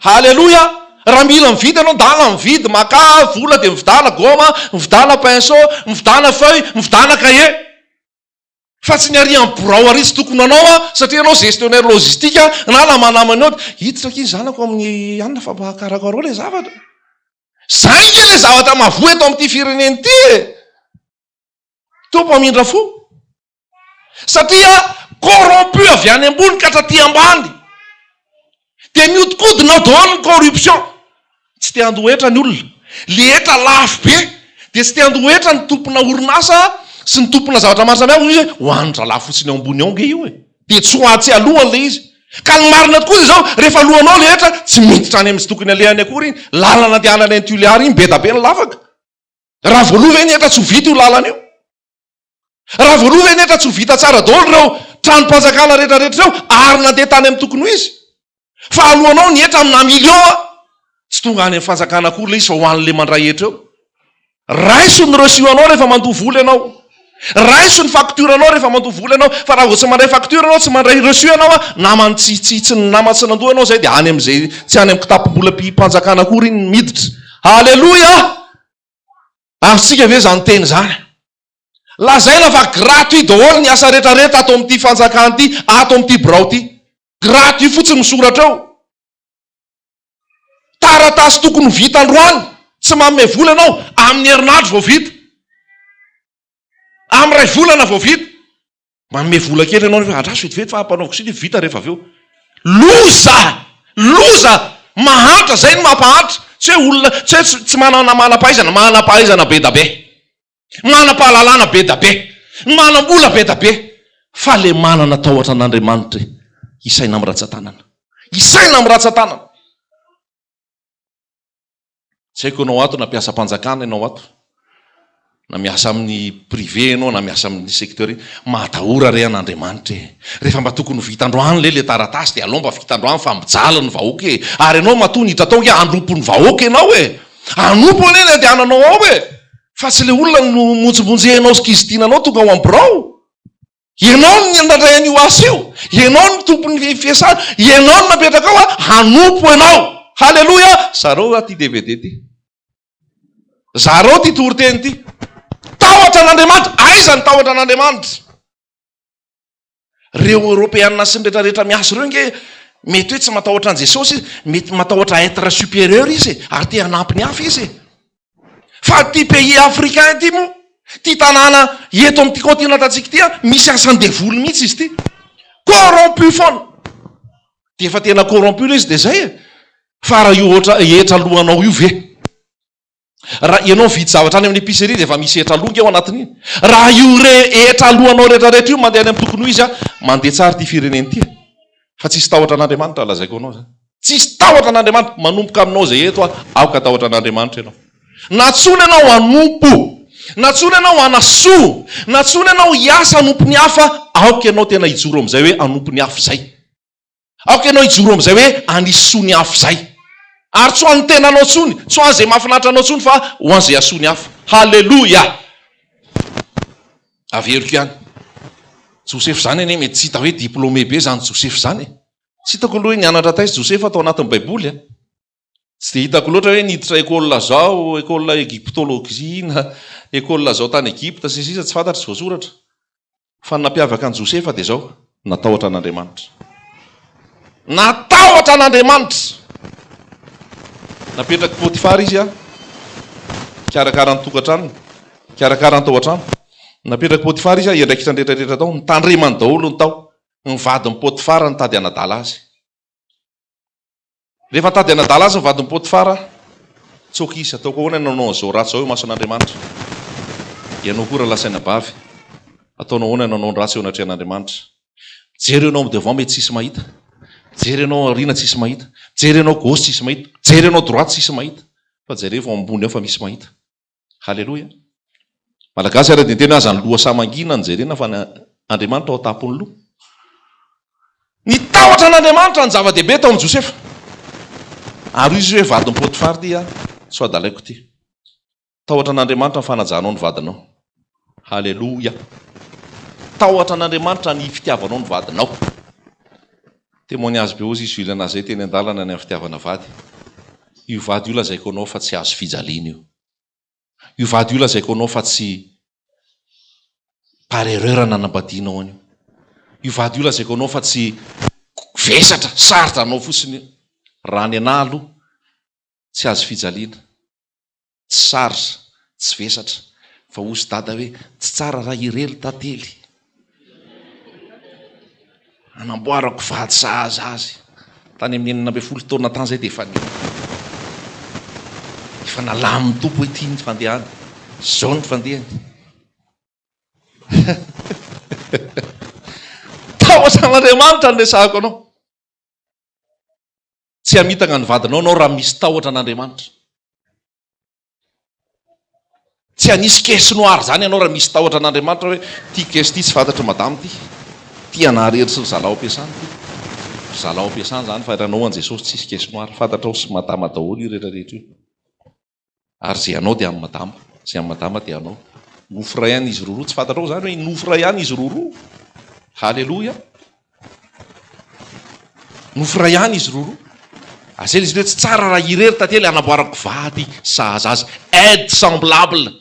Haleloia! Raha mila mividy ianao, ndana mividy, makà vola dia mividàna goma, mividàna pinceau, mividàna feuille, mividàna cahier. Fa tsy ny ary amin'ny birao ary tsy tokony hanao an, satria ianao gestionnaire logistique na namanamana eo dia hiditra akia ny zanako amin'ny anona fa mba karakarao ilay zavatra. Zay nge ilay zavatra mahavoa eto amin'ity firenena ity e! Tompo hamindra fo. Satria corrompu avy any ambony ka hatraty ambany. Dia mihodinkodina ao daholo ny corruption. Tsy te handoa hetra ny olona. Le hetra lafo be. Dia tsy te handoa hetra ny tompona orinasa sy ny tompona zavatra maro samihafa hoy izy hoe ho an'ny dralahy fotsiny ao ambony ao nge io e. Dia tsy ho tsy alohany le izy. Ka ny marina tokoa dia izao, rehefa alohanao le hetra, tsy miditra any amin'ny tsy tokony alehany akory iny. Lalana andehanana any Tuléar iny, be da be ny lavaka. Raha voaloha ve ny hetra tsy ho vita io lalana io? Raha voaloha ve ny hetra tsy ho vita tsara daholo ireo tranom-panjakana rehetra rehetra ireo ary nandeha tany amin'ny tokony ho izy? Fa alohanao ny hetra amina million a! Tsy tonga any amin'ny fanjakana akory ilay izy fa ho an'ilay mandray hetra eo. Raiso ny reçu anao rehefa mandoa vola ianao. Raiso ny facture anao rehefa mandoa vola ianao. Fa raha vao tsy mandray facture ianao, tsy mandray reçu ianao a, naman'ny tsy tsy tsy nama tsy nandoa ianao izay dia any amin'izay tsy any amin'ny kitapom-bolam-panjakana akory iny miditra. Aleloia! Azontsika ve izany teny izany? Lazaina fa gratuit daholo ny asa rehetra rehetra ato amin'ity fanjakana ity, ato amin'ity birao ity. Gratuit fotsiny misoratra eo. Taratasy tokony ho vita androany, tsy manome vola ianao, amin'ny herinandro vao vita. Amin'ny iray volana vao vita. Manome vola kely ianao nefa andraso vetivety fa ampanaoviko sity vita rehefa avy eo. Loza! Loza! Mahantra, zay no mampahantra. Tsy hoe olona, tsy hoe tsy manana manam-pahaizana, manam-pahaizana be da be. Manam-pahalalana be da be. Manam-bola be da be. Fa le manana tahotra an'Andriamanitra e, isaina amin'ny ratsan-tanana. Isaina amin'ny ratsan-tanana. Tsy haiko ianao ato na mpiasam-panjakana ianao ato, na miasa amin'ny privé ianao na miasa amin'ny secteur iny, matahora re an'Andriamanitra e! Rehefa mba tokony ho vita androany le le taratasy dia aleo mba vita androany fa mijaly ny vahoaka e! Ary ianao matoa niditra tao ange hanompo ny vahoaka ianao e! Hanompo anie ny andehananao ao e! Fa tsy le olona no monjimonjenao sy kizitinanao tonga ao amin'ny birao! Ianao no nandray an'io asa io, ianao no tompon'ny fiasana, ianao no napetraka ao hanompo ianao. Haleloia! Zarao aho ity DVD ity. Zarao ity toriteny ity. Tahotra an'Andriamanitra. Aiza ny tahotra an'Andriamanitra? Reo Eoropeana sy ny rehetrarehetra miasa ireo nge mety hoe tsy matahotra an'i Jesosy izy, mety matahotra être supérieur izy ary te hanampy ny hafa izy. Fa ity pays africain ity moa, ity tanàna eto amin'ity continent-ntsika ity an, misy asan-devoly mihitsy izy ity. Corrompu foana. Dia efa tena corrompu ilay izy dia izay e. Fa raha io ohatra hetra alohanao io ve? Raha ianao mividy zavatra any amin'ny épicerie dia efa misy hetra aloha nge ao anatin'iny. Raha io re hetra alohanao rehetrarehetra io mandeha any amin'ny tokony ho izy an, mandeha tsara ity firenena ity e. Fa tsisy tahotra an'Andriamanitra lazaiko anao zany. Tsisy tahotra an'Andriamanitra. Manomboka aminao izay eto aho, aoka hatahotra an'Andriamanitra ianao. Nantsoina ianao hanompo. Nantsoina ianao hanasoa. Nantsoina ianao hiasa hanompo ny hafa. Aoka ianao tena hijoro amin'izay hoe hanompo ny hafa izay. Aoka ianao hijoro amin'izay hoe hanisoa ny hafa izay. Ary tsy ho an'ny tenanao intsony, tsy ho an'izay mahafinaritra anao intsony fa ho an'izay hahasoa ny hafa. Haleloia! Averiko ihany. Josefa izany anie mety tsy hita hoe diplômé be izany Josefa izany e. Tsy hitako aloha hoe nianatra taiza Josefa tao anatin'ny Baiboly a. Tsy dia hitako loatra hoe niditra école zao, école égyptologie na école zao tany Egypta sy ny sisa tsy fantatro, tsy voasoratra. Fa ny nampiavaka an'i Josefa dia izao, natahotra an'Andriamanitra. Natahotra an'Andriamanitra! Napetrak'i Potifara izy hikarakara ny tokantranony, hikarakara ny tao an-trano. Napetrak'i Potifara izy hiandraikitra ny rehetra rehetra tao, nitandremany daholo ny tao. Ny vadin'i Potifara nitady hanadala azy. Rehefa nitady hanadala azy ny vadin'i Potifara, tsoaka izy, Ataoko ahoana ny hanao an'izao ratsy izao eo imason'Andriamanitra? Ianao koa rahalahy sy anabavy, ataonao ahoana ny hanao ny ratsy eo anatrehan'Andriamanitra? Mijery ianao amin'ny devant mety tsisy mahita, mijery ianao aoriana tsisy mahita, mijery ianao gauche tsisy mahita, mijery ianao droite tsisy mahita, fa jerevo ao ambony ao fa misy mahita. Haleloia. Malagasy ary dia niteny hoe aza ny lohasaha mangina no jerena fa ny Andriamanitra ao an-tampon'ny loha. Ny tahotra an'Andriamanitra no zava-dehibe tao amin'i Josefa. Ary hoy izy hoe vadin'i Potifara ity aho, tsy ho adalaiko ity. Tahotra an'Andriamanitra ny fanajanao ny vadinao. Haleloia. Tahotra an'Andriamanitra ny fitiavanao ny vadinao. Témoignage be ozy izy vilana zay teny an-dalana ny amin'ny fitiavana vady. Io vady io lazaiko anao fa tsy azo fijaliana io. Io vady io lazaiko anao fa tsy par erreur nanambadianao an'io. Io vady io lazaiko anao fa tsy vesatra, sarotra anao fotsiny io. Raha ny anah aloha tsy azo fijaliana. Tsy charge, tsy vesatra. Fa hozy dada hoe tsy tsara raha irery tantely. Anamboarako vady sahaza azy. Tany amin'ny 16 taona tany zay dia efa efa nalamin'ny Tompo hoe ity ny fandehany, izao ny fandehany. Tahotra an'Andriamanitra no resahako anao. Tsy hamitaka ny vadinao ianao raha misy tahotra an'Andriamanitra. Tsy hanisy caisse noire izany ianao raha misy tahotra an'Andriamanitra hoe ity caisse ity tsy fantatry madama ity. Ity anà rery sy ry zalahy ao am-piasana ity. Ry zalahy ao am-piasana izany fa raha ianao an'i Jesosy tsisy caisse noire. Fantatrao sy madama daholo io rehetra rehetra io. Ary izay anao dia an'i madama, izay an'i madama dia anao. Nofo iray ihany izy roroa, tsy fantatrao izany hoe nofo iray ihany izy roroa? Haleloia! Nofo iray ihany izy roroa. Ary izay ilay izy hoe tsy tsara raha irery tantely hanamboarako vady sahaza azy. Aide semblable.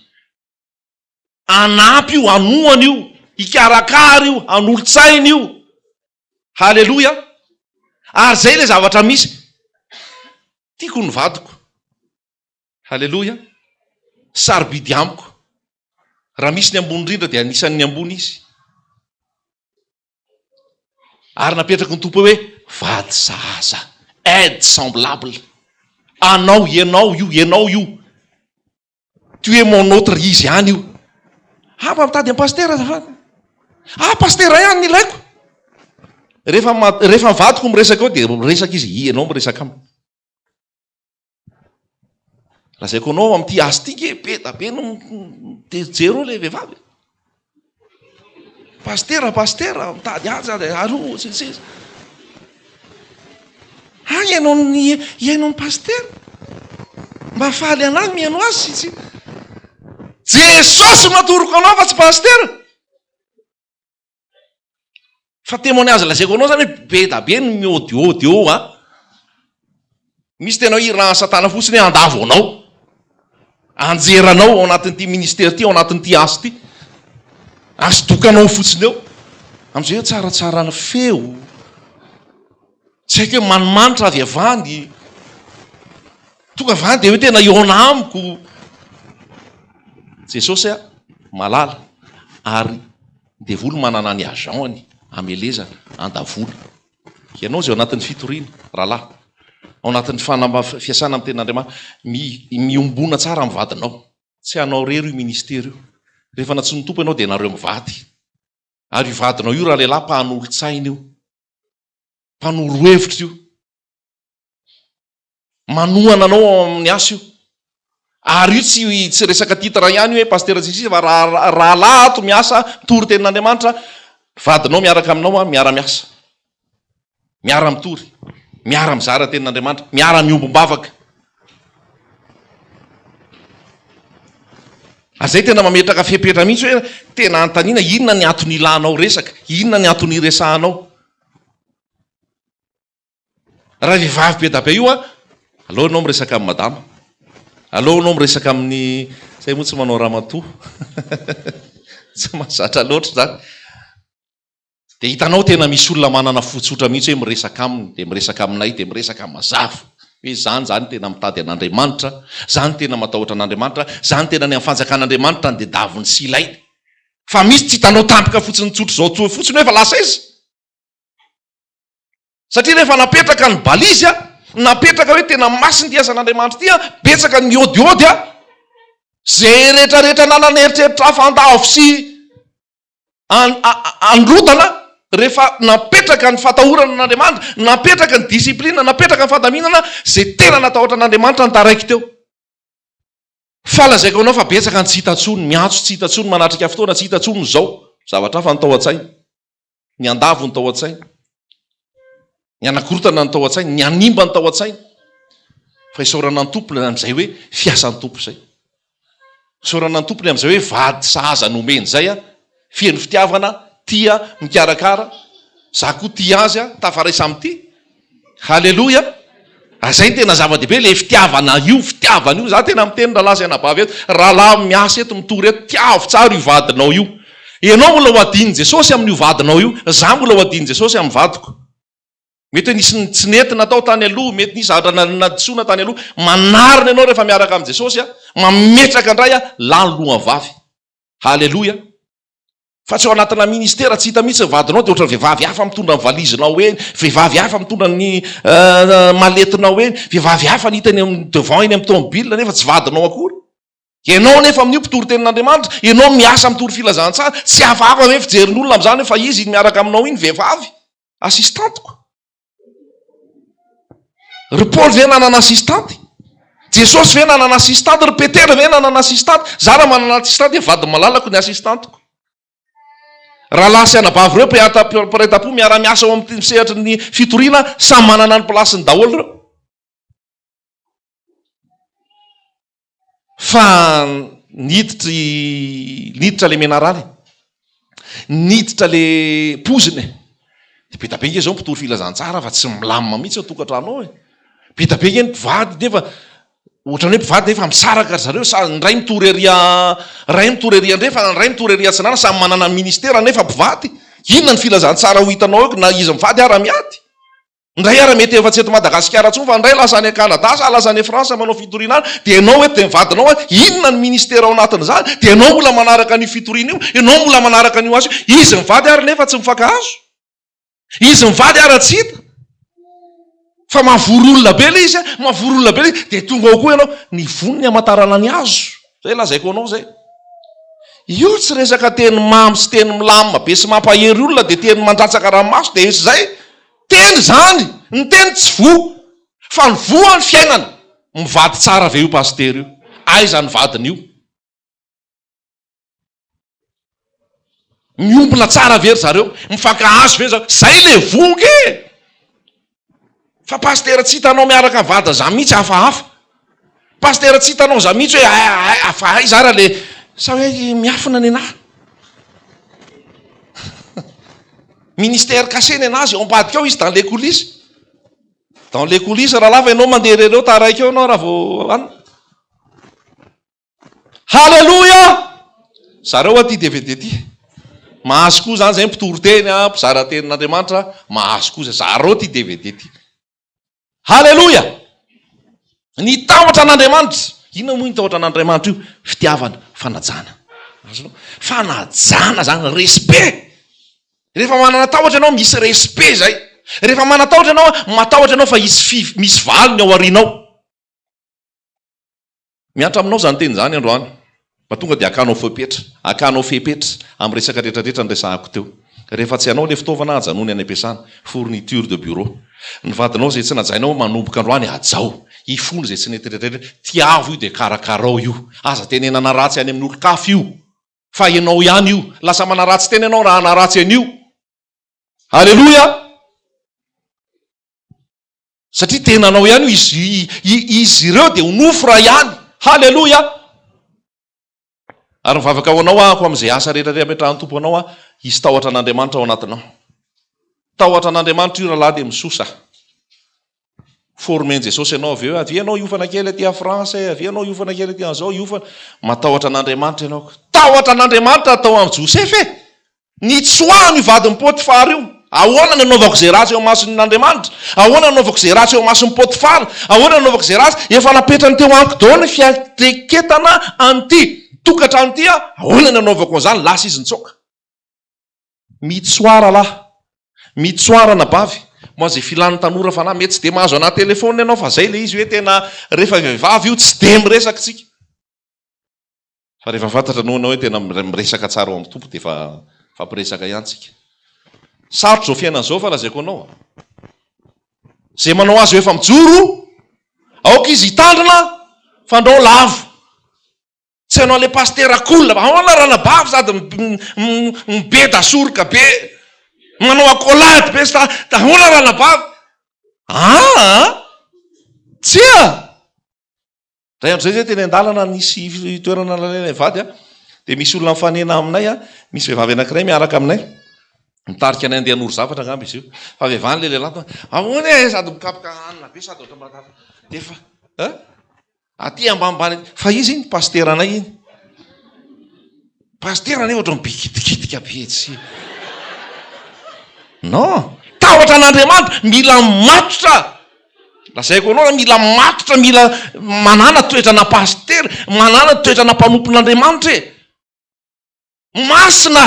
Hanampy io, hanohana io, hikarakara io, hanolo-tsaina io. Haleloia! Ary izay ilay zavatra misy. Tiako ny vadiko. Haleloia! Sarobidy amiko. Raha misy ny ambony indrindra dia anisan'ny ambony izy. Ary napetraky ny Tompo hoe, vady sahaza, aide semblable. Anao, ianao io, ianao io. Tu es mon autre izy ihany io. Ah mba mitady an'i pasitera azafady. Ah pasitera ihany no ilaiko. Rehefa rehefa ny vadiko miresaka eo dia miresaka izy, ianao miresaka aminy. Lazaiko anao amin'ity asa ity nge be da be no mijery eo ilay vehivavy. Pasitera, pasitera, mitady azy ary aroa sy ny sisa. Ah, ianao ny ianao ny pasitera. Mba faly anahy mihaino azy sy tsy. Jesosy no atoroko anao fa tsy pasitera. Fa témoignage lazaiko anao zany hoe be da be ny miôdiôdy eo an. Misy tena hoe irahan'i satana fotsiny hoe handavo anao. Hanjera anao ao anatin'ity ministère ity, ao anatin'ity asa ity. Asodokanao fotsiny eo. Amin'izay hoe tsaratsara ny feo. Tsy haiko hoe manimanitra avy avy any. Tonga avy any dia hoe tena hihaona amiko. Jesosy a, malala ary ny devoly manana ny agent-ny hamelezana, handavoana. Ianao izay ao anatin'ny fitoriana, rahalahy, ao anatin'ny fanamba- fiasana amin'ny tenin'Andriamanitra, mi- miombona tsara amin'ny vadinao. Tsy anao irery io ministera io. Rehefa nantsoin'ny Tompo ianao dia nareo mivady. Ary io vadinao io ralehilahy mpanolotsaina io. Mpanoro hevitra io. Manohana anao ao amin'ny asa io. Ary io tsy tsy resaka titre ihany io hoe pasitera sy ny sisa fa raha rahalahy ato miasa mitory tenin'Andriamanitra, vadinao miaraka aminao an, miara-miasa. Miara-mitory, miara-mizara tenin'Andriamanitra, miara-miombom-bavaka. Ary zay tena mametraka fepetra mihitsy hoe tena anontaniana inona ny antony ilanao resaka, inona ny antony iresahanao. Raha vehivavy be da be io an, aleo ianao miresaka amin'i madama, aleo ianao miresaka amin'ny, zay moa tsy manao ramatoa, tsy mahazatra loatra izany. Dia hitanao tena misy olona manana fo tsotra mihitsy hoe miresaka aminy, dia miresaka aminay, dia miresaka mazava hoe izany izany tena mitady an'Andriamanitra, izany tena matahotra an'Andriamanitra, izany tena ny amin'ny fanjakan'Andriamanitra no tadiaviny sy ilainy. Fa misy tsy hitanao tampoka fotsiny tsotra izao tsoa fotsiny hoe fa lasa aiza? Satria rehefa napetraka ny balise, napetraka hoe tena masina ity asan'Andriamanitra ity, betsaka ny miôdiôdy, izay rehetrarehetra nanana eritreritra hafa handavo sy handrodana, rehefa napetraka ny fatahorana an'Andriamanitra, napetraka ny discipline, napetraka ny fandaminana, izay tena natahotra an'Andriamanitra no taraiky teo. Fa lazaiko anao fa betsaka ny tsy hita intsony, miantso tsy hita intsony, manatrika fotoana tsy hita intsony izao, zavatra hafa no tao an-tsaina. Ny handavo ny tao an-tsaina, ny hanakorotana ny tao an-tsaina, ny hanimba ny tao an-tsaina. Fa isaorana ny Tompo amin'izay hoe fiasan'ny Tompo izay. Isaorana ny Tompony amin'izay hoe vady sahaza nomeny izay aho, feno fitiavana, tia, mikarakara. Za koa tia azy aho, tafaray samy tia. Haleloia! Ary zay no tena zava-dehibe, le fitiavana io, fitiavana io, za tena miteny rahalahy sy anabavy eto, rahalahy miasa eto, mitory eto, tiavo tsara io vadinao io. Ianao mbola ho adin'i Jesosy amin'io vadinao io, za mbola ho adin'i Jesosy amin'ny vadiko. Mety hoe nisy tsy nety natao tany aloha, mety nisy zavatra nadisoana tany aloha, manarina ianao rehefa miaraka amin'i Jesosy, mametraka indray lahy loha vavy. Haleloia! Fa tsy ao anatina ministera tsy hita mihitsy ny vadinao dia ohatran'ny vehivavy hafa mitondra ny valizinao eny, vehivavy hafa mitondra ny maletinao eny, vehivavy hafa ny hita eny amin'ny devant eny amin'ny tomobile nefa tsy vadinao akory. Ianao nefa amin'io mpitory tenin'Andriamanitra, ianao miasa mitory filazantsara, tsy hafahafa ve fijerin'olona amin'izany hoe fa izy iny miaraka aminao iny vehivavy assistante-ko. Ry Paoly ve nanana assistante? Jesosy ve nanana assistante? Ry Petera ve nanana assistante? Za raha manana assistante dia vady malalako ny assistante-ko. Rahalahy sy anabavy ireo mpiray tampo miara-miasa ao amin'ny sehatry ny fitoriana, samy manana ny place-ny daholo ireo. Fa niditry niditra le menarana e. Niditra le pozina e. Dia be da be nge zao mpitory filazantsara fa tsy milamina mihitsy ao tokantrano ao e. Be da be nge ny mpivady nefa ohatran'ny hoe mpivady nefa misaraka ry zareo, sa ny ray mitory ery ray mitory ery andrefana, ny ray mitory ery atsinanana, samy manana ny ministera nefa mpivady. Inona ny filazantsara ho hitanao eo na izy mivady ara miady? Ndray ara mety efa tsy eto Madagasikara intsony fa ndray lasa any Canada sa lasa any France manao fitoriana any dia ianao eto dia ny vadinao any, inona ny ministera ao anatin'izany? Dia ianao mbola manaraka an'io fitoriana io, ianao mbola manaraka an'io asa io, izy mivady ary nefa tsy mifankahazo, izy mivady ara tsy hita. Fa mahavory olona be ilay izy, mahavory olona be ilay izy, dia tonga ao koa ianao. Ny voniny hamantarana ny hazo. Izay lazaiko anao izay. Io tsy resaka teny mamy sy teny milamina be sy mampahery olona dia teny mandratsaka ranomaso dia izay. Teny izany! Ny teny tsy voa. Fa ny voa ny fiainana. Mivady tsara ve io pasitera io? Aiza ny vadiny io? Miombona tsara ve ry zareo? Mifankahazo ve zareo? Zay le voa nge e! Fa pasitera tsy hitanao miaraka amin'ny vadiny zany mihitsy hafahafa. Pasitera tsy hitanao zany mihitsy hoe ay ay fa aiza ara le sa hoe miafina nenaha. Ministère caché nenazy ao ambadika ao izy dans les coulisses. Dans les coulisses rahalahy fa ianao mandeha irery eo taraiky eo ianao raha vao an. Haleloia! Zareo aty DVD ty. Mahazo koa zany zay mpitory teny a, mpizara tenin'Andriamanitra, mahazo koa zay. Zareo ty DVD ty. Haleloia! Ny tahotra an'Andriamanitra. Inona moa io tahotra an'Andriamanitra io? Fitiavana, fanajana. Azonao? Fanajana zany, respect. Rehefa manana tahotra ianao, misy respect zay. Rehefa manatahotra ianao, matahotra ianao fa hisy fi, misy valiny ao aorianao. Mihatra aminao izany teny izany androany, mba tonga dia hakanao fepetra, hakanao fepetra amin'ny resaka rehetra rehetra niresahako teo. Rehefa tsy anao ilay fitaovana, ajanony any am-piasana, fourniture de bureau. Ny vadinao izay tsy najainao manomboka androany, hajao. Ifony izay tsy nety rehetra rehetra, tiavo io dia karakarao io. Aza tenenana ratsy any amin'ny olon-kafa io, fa ianao ihany io. Lasa manaratsy tena ianao raha hanaratsy an'io. Aleloia! Satria tenanao ihany io, izy, izy ireo dia ho nofo iray ihany. Haleloia! Ary mivavaka ho anao aho amin'izay asa rehetra rehetra ametrahan'ny Tompo anao aho, hisy tahotra an'Andriamanitra ao anatinao. Tahotra an'Andriamanitra io rahalahy dia misosa. Formen'i Jesosy ianao avy eo, avia ianao hiofana kely aty France, avia ianao hiofana kely aty an'izao, hiofana. Matahotra an'Andriamanitra ianao. Tahotra an'Andriamanitra atao amin'i Josefa e! Nitsoahany io vadin'i Potifara io. Ahoana no anaovako izay ratsy eo imason'Andriamanitra? Ahoana no anaovako izay ratsy eo imason'i Potifara? Ahoana no anaovako izay ratsy? Efa napetrany teo amiko daholo ny fiantraiketana an'ity tokantrano ity aho. Ahoana no anaovako an'izany? Lasa izy nitsoaka. Mitsoaha rahalahy. Mitsoaha ranabavy. Moa izay filan'ny tanora fanahy. Mety tsy dia mahazo anahy telefaonina ianao fa izay ilay izy hoe tena rehefa vehivavy io tsy dia miresaka isika. Fa rehefa fantatra aloha ianao hoe tena miresaka tsara ao amin'ny Tompo dia efa mifampiresaka ihany tsika. Sarotra izao fiainana izao fa lazaiko anao a. Izay manao azy ho efa mijoro, aoka izy hitandrina fandrao lavo. Tsy hanao an'ilay pasitera cool, ahoana ranabavy sady mibeda soroka be, manao accolade be sy ahoana ranabavy? Aa! Tsia! Indray andro izay izahay teny an-dalana nisy toerana nalainay vady dia misy olona mifanena aminay, misy vehivavy anankiray miaraka aminay, mitarika anay andeha hanoro zavatra angamba izy io, fa avy avy any ilay lehilahy tonga, ahoana e, sady mikapoka hanina be sady ohatran'ny matahotra, dia efa eh, aty ambanimbany aty, fa izy iny pasiteranay iny. Pasitera anie ohatran'ny be kitikitika be tsy. Non, tahotra an'Andriamanitra, mila matotra. Lazaiko anao mila matotra, mila manana toetrana pasitera, manana toetrana mpanompon'Andriamanitra e. Masina.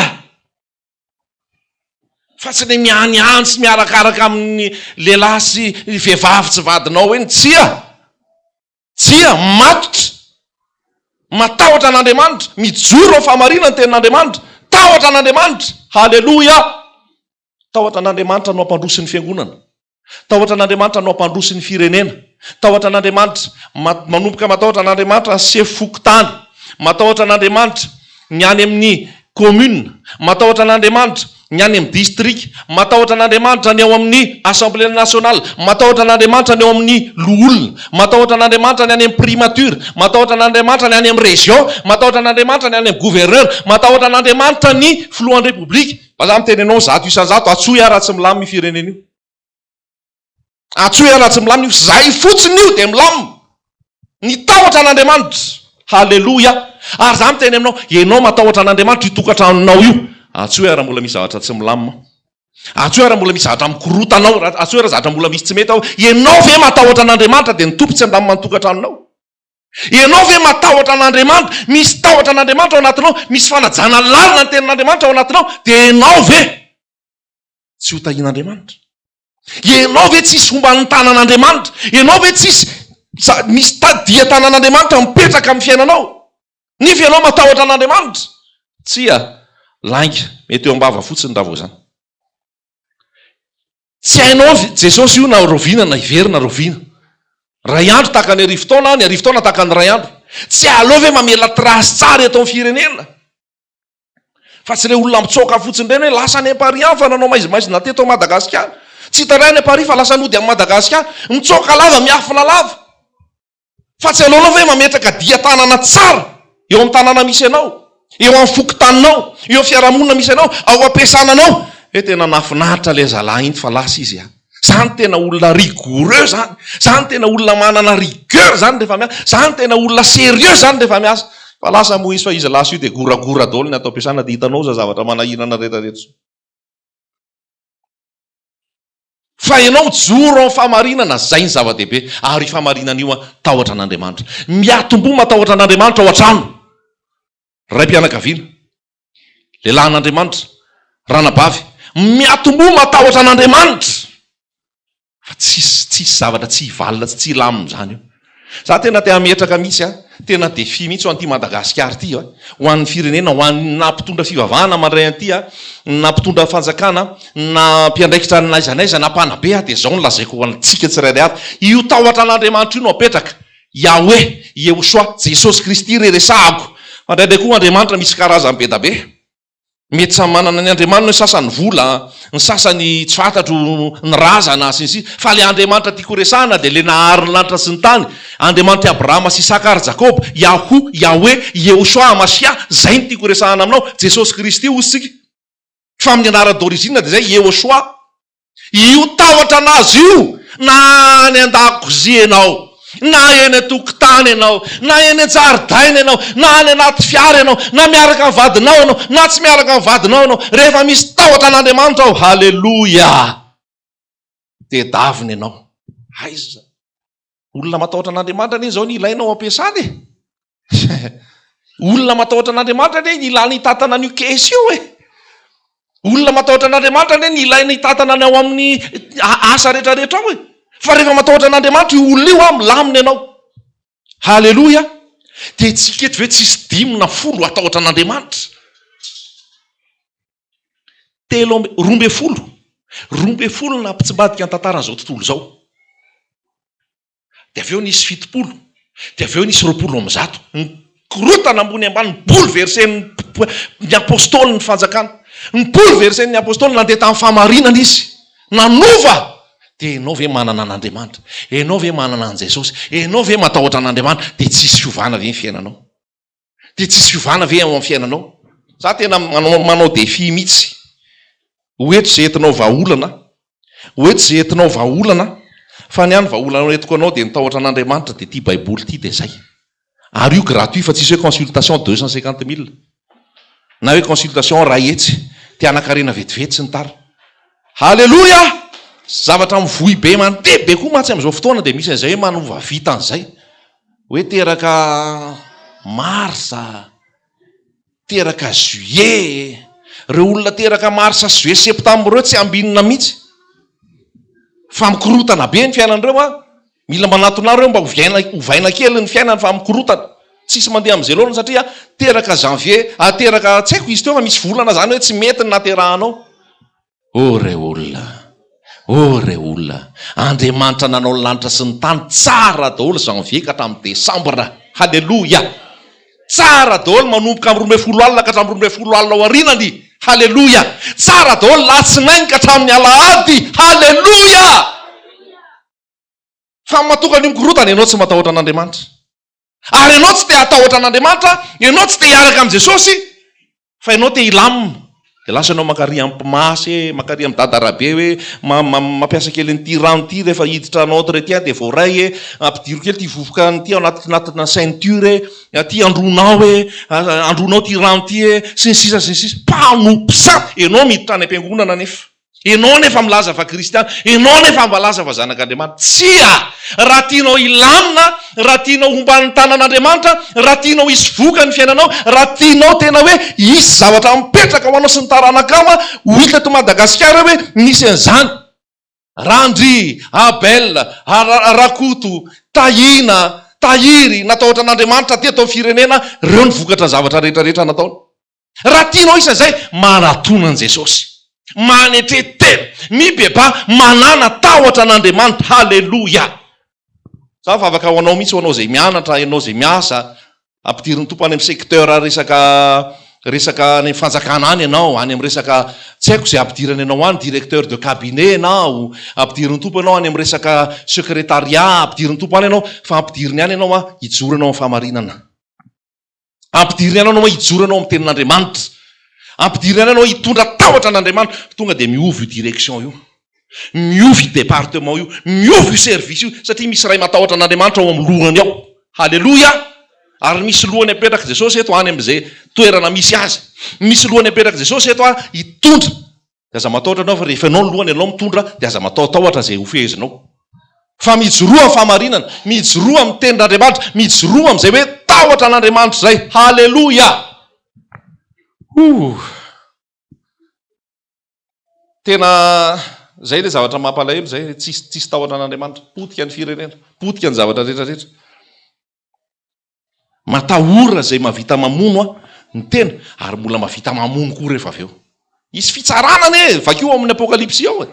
Fa tsy le mianiany sy miarakaraka amin'ny lehilahy sy vehivavy tsy vadinao eny, tsia. Tsia, matotra, matahotra an'Andriamanitra, mijoro amin'ny fahamarinana ny tenin'Andriamanitra, tahotra an'Andriamanitra, haleloia! Tahotra an'Andriamanitra no hampandroso ny fiangonana, tahotra an'Andriamanitra no hampandroso ny firenena, tahotra an'Andriamanitra, manomboka matahotra an'Andriamanitra ny sefo fokontany, matahotra an'Andriamanitra ny any amin'ny commune, matahotra an'Andriamanitra ny any amin'ny district, matahotra an'Andriamanitra ny ao amin'ny assemblée nationale, matahotra an'Andriamanitra ny ao amin'ny loholona, matahotra an'Andriamanitra ny any amin'ny primature, matahotra an'Andriamanitra ny any amin'ny région, matahotra an'Andriamanitra ny any amin'ny gouverneur, matahotra an'Andriamanitra ny filohan'ny repoblika. Fa za miteny anao 100%, antsoy aho raha tsy milamina io firenena io. Antsoy aho raha tsy milamina io, zay fotsiny io dia milamina. Ny tahotra an'Andriamanitra. Haleloia. Ary za miteny aminao, ianao matahotra an'Andriamanitra io tokantranonao io. Antsoy aho raha mbola misy zavatra tsy milamina. Antsoy aho raha mbola misy zavatra mikorotana ao, antsoy aho raha zavatra mbola misy tsy mety ao. Ianao ve matahotra an'Andriamanitra dia ny Tompo tsy handamina ny tokantranonao? Ianao ve matahotra an'Andriamanitra? Misy tahotra an'Andriamanitra ao anatinao? Misy fanajana lalina ny tenin'Andriamanitra ao anatinao? Dia ianao ve tsy ho tahian'Andriamanitra? Ianao ve tsisy homban'ny tanan'Andriamanitra? Ianao ve tsisy misy dia tanan'Andriamanitra mipetraka amin'ny fiainanao? Nefa ianao matahotra an'Andriamanitra? Tsia, lainga, mety eo am-bava fotsiny raha vao izany. Tsy hainao Jesosy io na rahoviana na hiverina rahoviana. Ray andro tahaka ny arivotaona, ny arivotaona tahaka ny ray andro. Tsy aleo ve mamela trace tsara eto amin'ny firenena? Fa tsy ireo olona mitsoaka fotsiny ireny hoe lasa any Paris any fa nanao maizimaizina teto Madagasikara. Tsy hitanay any Paris fa lasa nody any Madagasikara. Mitsoaka lava, miafina lava. Fa tsy aleonao ve mametraka dian-tanana tsara eo amin'ny tanàna misy anao, eo amin'ny fokontaninao, eo amin'ny fiarahamonina misy anao, ao am-piasananao? Hoe tena nahafinaritra ilay zalahy iny fa lasa izy a! Zany tena olona rigoureux zany, zany tena olona manana rigueur zany rehefa miasa, zany tena olona sérieux zany rehefa miasa. Fa lasa moa izy fa izy lasa io dia goragora daholo ny ato am-piasana dia hitanao za zavatra manahirana rehetra rehetra zao. Fa ianao mijoro amin'ny fahamarinana, zay ny zava-dehibe. Ary io fahamarinana io an, tahotra an'Andriamanitra. Miatomboha matahotra an'Andriamanitra ao an-trano. Raim-pianakaviana. Lehilahin'Andriamanitra, ranabavy, miatomboha matahotra an'Andriamanitra! Fa tsisy tsisy zavatra tsy hivalona sy tsy hilamina izany eo. Za tena te hametraka mihitsy a, tena défi mihitsy ho an'ity Madagasikara ity a, ho an'ny firenena, ho an'ny na mpitondra fivavahana mandray an'ity a, na mpitondra fanjakana, na mpiandraikitra n'aiza n'aiza, na mpanabe a, dia izao no lazaiko ho antsika tsirairay avy, io tahotra an'Andriamanitra io no apetraka, Yahweh, Yehosua, Jesosy Kristy re resahako. Fa indraindray koa Andriamanitra misy karazany be da be. Mety samy manana ny Andriamaniny ny sasany vola, ny sasany tsy fantatro, ny razana sy ny sisa. Fa le Andriamanitra tiako horesahana dia le nahary ny lanitra sy ny tany, Andriamanitr'i Abrahama sy Isaka ary Jakoba, Yahoo, Yahweh, Yehosua Hamashia, zay no tiako horesahana aminao, Jesosy Kristy hozy tsika. Fa amin'ny anarany d'origine dia zay, Yehosua. Io tahotra anazy io na any an-dakozia ianao, na eny an-tokotany ianao, na eny an-jaridaina ianao, na any anaty fiara ianao, na miaraka amin'ny vadinao ianao, na tsy miaraka amin'ny vadinao ianao, rehefa misy tahotra an'Andriamanitra ao, haleloia! Tedavina ianao. Aiza? Olona matahotra an'Andriamanitra anie izao ny ilaina ao am-piasana e! Olona matahotra an'Andriamanitra anie ny ilana hitantana an'io caisse io e! Olona matahotra an'Andriamanitra anie ny ilaina hitantana ny ao amin'ny asa rehetrarehetra ao e! Fa rehefa matahotra an'Andriamanitra io olona io an, milamina ianao. Haleloia! Dia tsika eto ve tsisy dimy na folo hatahotra an'Andriamanitra? Telo amby, 12, 12 nampitsimbadika ny tantaran'izao tontolo izao. Dia avy eo nisy 70, dia avy eo nisy 120. Nikorontana ambony ambany, ni-bouleverser-n'ny ny apostoly ny fanjakana. Ni-bouleverser-n'ny apostoly, nandeha tamin'ny fahamarinana izy. Nanova! Dia ianao ve manana an'Andriamanitra? Ianao ve manana an'i Jesosy? Ianao ve matahotra an'Andriamanitra? Dia tsy hisy fiovana ve ny fiainanao? Dia tsisy fiovana ve ao amin'ny fiainanao? Za tena manao manao défi mihitsy. Ho eto izay entinao vahaolana, ho eto izay entinao vahaolana, fa ny ahy ny vahaolana entiko anao dia ny tahotra an'Andriamanitra dia ity baiboly ity dia zay. Ary io gratuit fa tsisy hoe consultation 250 mille na hoe consultation ray hetsy, te hanan-karena vetivety sy ny tariny. Haleloia! Zavatra mivoy be mandeha be koa mantsy amin'izao fotoana dia misy an'izay hoe manova vita an'izay. Hoe teraka mars, teraka juillet, ireo olona teraka mars sy juillet, septembre ireo tsy ambinina mihitsy. Fa mikorontana be ny fiainan'ireo an. Mila manatona ahy ireo mba hoviaina, ovaina kely ny fiainany fa mikorontana. Tsisy mandeha amin'izay loatra satria teraka janvier, teraka tsy haiko izy teo fa misy volana zany hoe tsy mety ny naterahanao. Oh re olona, oh re olona, Andriamanitra nanao ny lanitra sy ny tany, tsara daholo janvier ka hatramin'ny décembre, haleloia! Tsara daholo manomboka amin'ny 12 alina ka hatramin'ny 12 alina aorianany, haleloia! Tsara daholo latsinainy ka hatramin'ny alahady, haleloia! Fa matoa an'io mikorotana ianao tsy matahotra an'Andriamanitra. Ary ianao tsy te hatahotra an'Andriamanitra, ianao tsy te hiaraka amin'i Jesosy, fa ianao te hilamina. Dia lasa ianao mankary amin'ny mpimasy e, mankary amin'i Dada Rabe hoe mampiasa kely an'ity rano ity rehefa hiditra hanao entretien dia voaray e, ampidiro kely ity vovoka an'ity ao anaty anatina ceinture e, aty andronao e, andronao ity rano ity e, sy ny sisa sy ny sisa. Mpanompo sampy! Ianao miditra any am-piangonana anefa. Ianao anefa milaza fa kristiana, ianao anefa milaza fa zanak'Andriamanitra. Tsia! Raha tianao hilamina, raha tianao homban'ny tanan'Andriamanitra, raha tianao hisy vokany ny fiainanao, raha tianao tena hoe hisy zavatra mipetraka ho anao sy ny taranakao, ho hita eto Madagasikara hoe nisy an'izany. Randria, Abel, Rakoto, Tahiana, Tahiry, natahotra an'Andriamanitra teto amin'ny firenena, ireo ny vokatra ny zavatra rehetra rehetra nataony. Raha tianao isa izay, manatona an'i Jesosy. Manetre tena, mibebaha, manàna tahotra an'Andriamanitra. Haleloia! Za mivavaka ho anao mihitsy, ho anao izay mianatra, ianao izay miasa, Ampidirin'ny Tompo any amin'ny secteur resaka resaka any amin'ny fanjakana any ianao, any amin'ny resaka tsy haiko izay ampidirany anao any, directeur de cabinet ianao, ampidirin'ny Tompo ianao any amin'ny resaka secrétariat, ampidirin'ny Tompo any ianao, fa ampidiriny any ianao an, hijoro ianao amin'ny fahamarinana. Ampidiriny any ianao hijoro ianao amin'ny tenin'Andriamanitra. Ampidiriny any ianao hitondra tahotra an'Andriamanitra. Tonga dia miova io direction io. Miova io département io, miova io service io, satria misy ray matahotra an'Andriamanitra ao amin'ny lohany ao. Haleloia! Ary misy lohany apetrak'i Jesosy eto any amin'izay toerana misy azy. Misy lohany apetrak'i Jesosy eto hitondra. Dia aza matahotra ianao fa rehefa ianao ny lohany, ianao mitondra, dia aza matahotahotra izay hofehezinao. Fa mijoroa amin'ny fahamarinana, mijoroa amin'ny tenin'Andriamanitra, mijoroa amin'izay hoe tahotra an'Andriamanitra izay. Haleloia! Hoo! Tena zay le zavatra mampalahelo zay, tsisy tsisy tahotra an'Andriamanitra, potika ny firenena, potika ny zavatra rehetra rehetra. Matahora zay mahavita mamono a ny tena ary mbola mahavita mamono koa rehefa avy eo. Hisy fitsarana anie, vakio ao amin'ny apokalypsy ao e.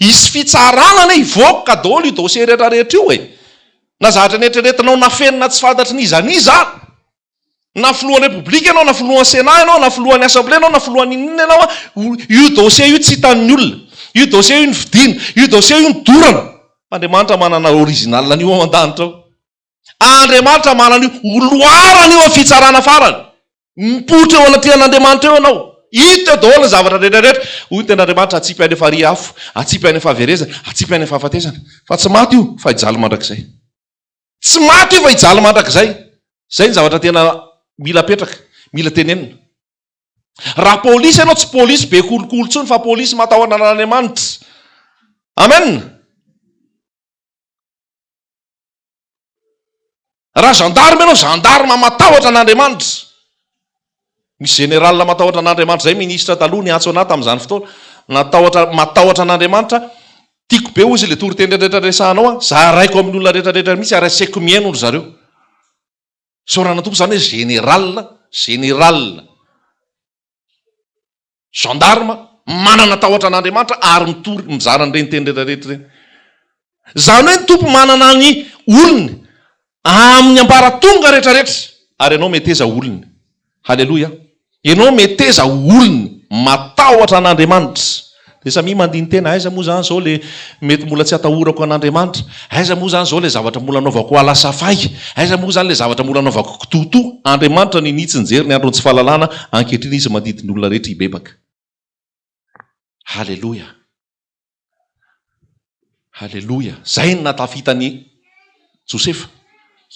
Hisy fitsarana anie, hivoaka daholo io dossier rehetra rehetra io e. Na zavatra neritreretinao nafenina tsy fantatry n'iza n'iza ary. Na filohan'ny Repoblika ianao, na filohan'ny Sénat ianao, na filohan'ny Assemblée ianao, na filohan'ny inona ianao, io dossier io tsy hitan'ny olona. Io dossier io novidiana, io dossier io nodorana. Fa Andriamanitra manana original an'io ao an-danitra ao. Andriamanitra manana io, ho loharana io amin'ny fitsarana farany. Mipoitra eo anatrehan'Andriamanitra eo ianao. Hita eo daholo ny zavatra rehetra rehetra. Hoy ny tenin'Andriamanitra, atsipy any farihy afo, atsipy any fahaverezana, atsipy any fahafatesana. Fa tsy maty io, fa hijaly mandrakizay. Tsy maty io fa hijaly mandrakizay. Zay ny zavatra tena mila apetraka, mila tenenina. Raha polisy ianao tsy polisy be kolikoly intsony fa polisy matahotra an'Andriamanitra. Amen. Raha gendarme ianao, gendarme matahotra an'Andriamanitra. Misy général matahotra an'Andriamanitra zay ministre taloha niantso anah tamin'izany fotoana, natahotra matahotra an'Andriamanitra, tiako be hozy le toriteny rehetra resahanao a, zaraiko amin'ny olona rehetra rehetra mihitsy ary asaiko mihaino ry zareo. Isaorana Tompo zany hoe général, général. Gendarme, manana tahotra an'Andriamanitra ary mitory, mizara an'ireny teny rehetra rehetra ireny. Izany hoe ny Tompo manana ny olony amin'ny ambaratonga rehetra rehetra ary ianao meteza ho olony. Haleloia. Ianao meteza ho olony matahotra an'Andriamanitra. Dia samia mandini-tena, aiza moa izany izao le mety mbola tsy atahorako an'Andriamanitra? Aiza moa izany izao le zavatra mbola anaovako alasafay? Aiza moa izany le zavatra mbola anaovako kitoatoa? Andriamanitra ninia tsy nijery ny andron'ny tsy fahalalana, ankehitriny Izy mandidy ny olona rehetra hibebaka. Haleloia! Haleloia! Izay no nahatafita an'i Josefa.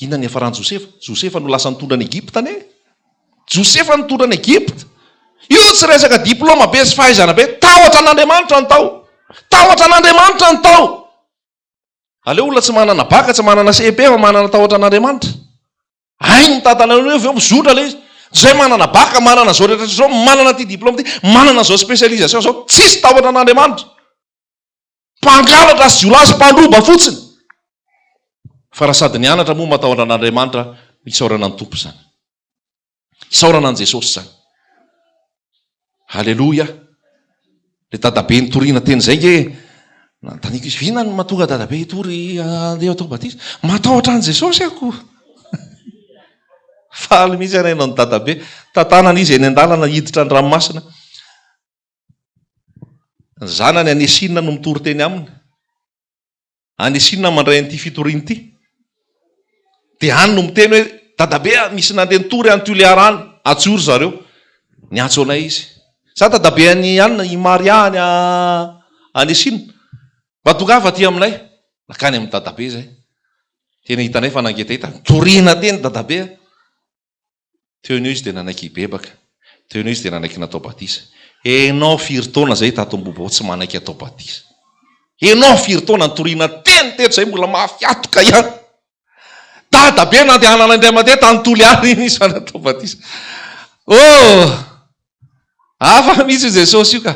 Inona ny niafaran'i Josefa? Josefa no lasa nitondra an'i Egypta anie. Josefa nitondra an'i Egypta. Io tsy resaka diploma be sy fahaizana be. Tahotra an'Andriamanitra ny tao. Tahotra an'Andriamanitra ny tao. Aleo olona tsy manana baka, tsy manana CEP fa manana tahotra an'Andriamanitra. Hainy mitantana an'io avy eo mizotra ilay izy. Izay manana baka, manana izao rehetra izao, manana ity diploma ity, manana izao spécialisation izao, tsisy tahotra an'Andriamanitra. Mpangalatra sy jiolahy sy mpandroba fotsiny. Fa raha sady nianatra moa matahotra an'Andriamanitra, isaorana ny Tompo izany. Isaorana an'i Jesosy izany. Aleloia. Le dadabe nitoriana teny izay nge nanontaniako izy, inona no mahatonga dadabe hitory andeha atao batisa? Matahotra an'i Jesosy aho ko. Faly mihitsy aho naheno an'i dadabe. Tantanana izy eny an-dalana hiditra ny ranomasina. Ny zanany any Chine no mitory teny aminy. Any Chine mandray an'ity fitoriana ity. Dia any no miteny hoe, Dadabe a, misy nandeha nitory any Tuléar any, antsoy ry zareo. Niantso anay izy. Za dadabe an'i anona, i Maria any any Chine. Mba tongava aty aminay. Nankany amin'i dadabe izay. Tena hitanay fa nangetaheta. Nitoriana teny dadabe a. Teo an'io izy dia nanaiky hibebaka. Teo an'io izy dia nanaiky natao batisa. Enao firy taona zay tato Ambohibao tsy manaiky atao batisa? Enao firy taona nitoriana teny teto zay mbola mafy atoka ihany? Dadabe nandehanana indray mandeha tany Toliara iny izy fa natao batisa. Oh! Hafa mihitsy io Jesosy io ka.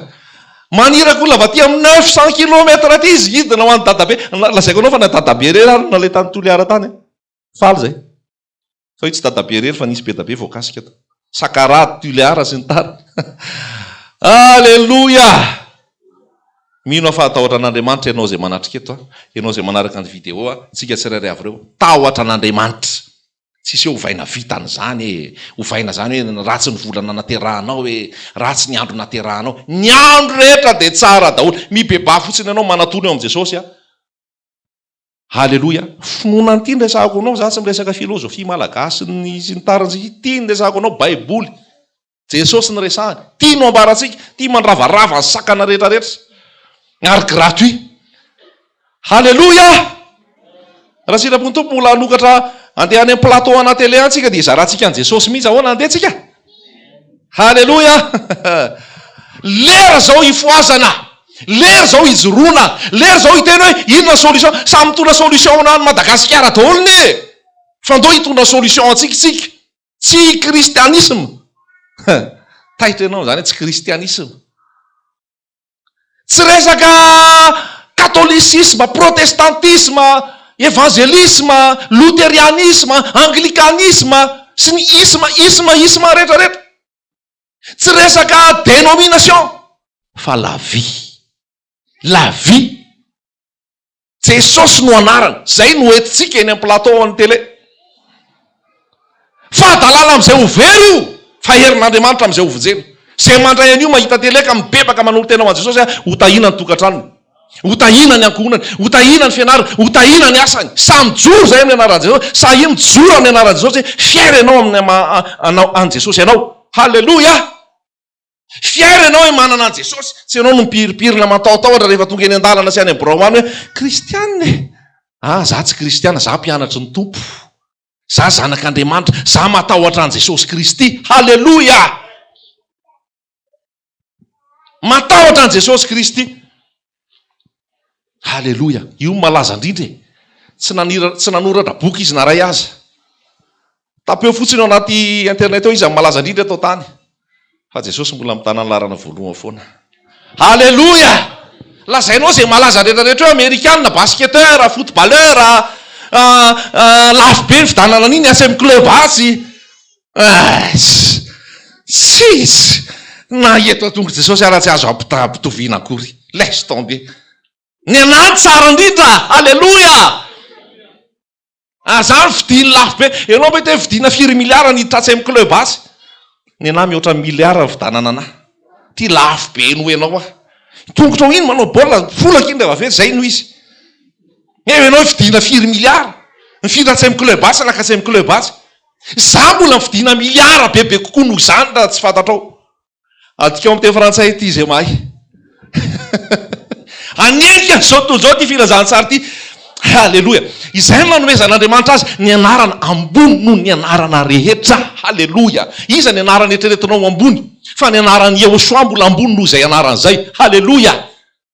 Maniraka olona avy aty amin'ny 900 kilomètres aty izy hidina ho an'i dadabe. Lazaiko anao fa na dadabe irery ary no naleha tany Toliara tany. Faly izay. Fa io tsy dadabe irery fa nisy be da be voakasika tao. Sakaraha, Tuléar sy ny tariny. Aleloia! Mino aho fa hatahotra an'Andriamanitra ianao izay manatrika eto, ianao izay manaraka ny vidéo, tsika tsirairay avy ireo. Tahotra an'Andriamanitra. Tsisy hoe ovaina vitana izany e! Ovaina izany hoe ratsy ny volana naterahanao e! Ratsy ny andro naterahanao. Ny andro rehetra dia tsara daholo. Mibebaha fotsiny ianao manatona eo amin'i Jesosy a! Haleloia! Finoana an'ity no resahako anao, za tsy miresaka filozofia malagasy ny sy ny tariny sy ity no resahako anao, baiboly, Jesosy no resahany, ity no ambarantsika, ity mandravarava ny sakana rehetra rehetra, ary gratuit. Haleloia! Raha sitrapon'ny Tompo mbola hanokatra andeha any amin'ny plateau ana télé any tsika dia hizarantsika an'i Jesosy mihitsy, ahoana andeha tsika? Haleloia! Lera zao hifohazana, lera zao hijoroana, lera zao hiteny hoe inona ny solution, samy mitondra solution ho an'i Madagasikara daholo ne! Fa ndao hitondra solution antsika isika, tsy kristianisme! Taitra ianao zany hoe tsy kristianisme. Tsy resaka katôlisisma, protestantisma, evanjelisma, loterianisma, anglikanisma, sy ny isma, isma, isma rehetra rehetra. Tsy resaka dénomination fa la vie. La vie. Jesosy no anarany. Zay no entintsika eny amin'ny plateau an'ny télé. Fahadalana amin'izay ho very io, fa herin'Andriamanitra amin'izay ho vonjena. Izay mandray an'io mahita télé ka mibebaka manolo-tena ho an'i Jesosy, ho tahiana ny tokantranony. Ho tahiana ny ankohonany, ho tahiana ny fianarany, ho tahiana ny asany. Sahy mijoro izay amin'ny anaran'i Jesosy, sahia mijoro amin'ny anaran'i Jesosy, fier ianao amin'ny maha anao an'i Jesosy anao. Haleloia! Fier ianao hoe manana an'i Jesosy. Tsy ianao no mipirimpirina matahotahotra rehefa tonga eny an-dalana sy any amin'ny birao any hoe kristiana e! Ah, za tsy kristiana, za mpianatry ny Tompo. Za zanak'Andriamanitra, za matahotra an'i Jesosy Kristy. Haleloia! Matahotra an'i Jesosy Kristy. Haleloia. Io no malaza indrindra e. Tsy nanira, tsy nanoratra boky izy na ray aza. Tapeo fotsiny ao anaty internet ao izy amin'ny malaza indrindra eto an-tany. Fa Jesosy mbola mitana ny laharana voalohany foana. Haleloia! Lazainao izay malaza rehetra rehetra eo, amerikana, basketteur, footballeur, lafo be ny fidanana an'iny atsy amin'ny club atsy. Tsisy na eto an-tongotr'i Jesosy ara tsy azo ampitoviana akory. Laisse tomber. Ny anah tsara indrindra. Alléluia. Aza vidiany lafo be. Ianao mety hoe vidiana firy milliard ny hiditra atsy amin'ny club atsy. Ny anah mihoatra milliard ny vidanana anah. Ty lafo be noho ianao aho. Tongotrao iny manao baolina, folaka iny rehefa avy eo, zay no izy. Eo ianao vidiana firy milliard. Mifindra atsy amin'ny club atsy naka atsy amin'ny club atsy. Za mbola mividiana milliard bebe kokoa noho izany raha tsy fantatrao. Adikao amin'ny teny frantsay ity izay mahay. Hanenika an'izao tontolo izao ity filazantsara ity. Haleloia. Izay no nanomezan'Andriamanitra azy ny anarana ambony noho ny anarana rehetra. Haleloia. Iza ny anarana eritreretinao ho ambony? Fa ny anaran'i Yehoshoa mbola ambony noho izay anarana izay. Haleloia.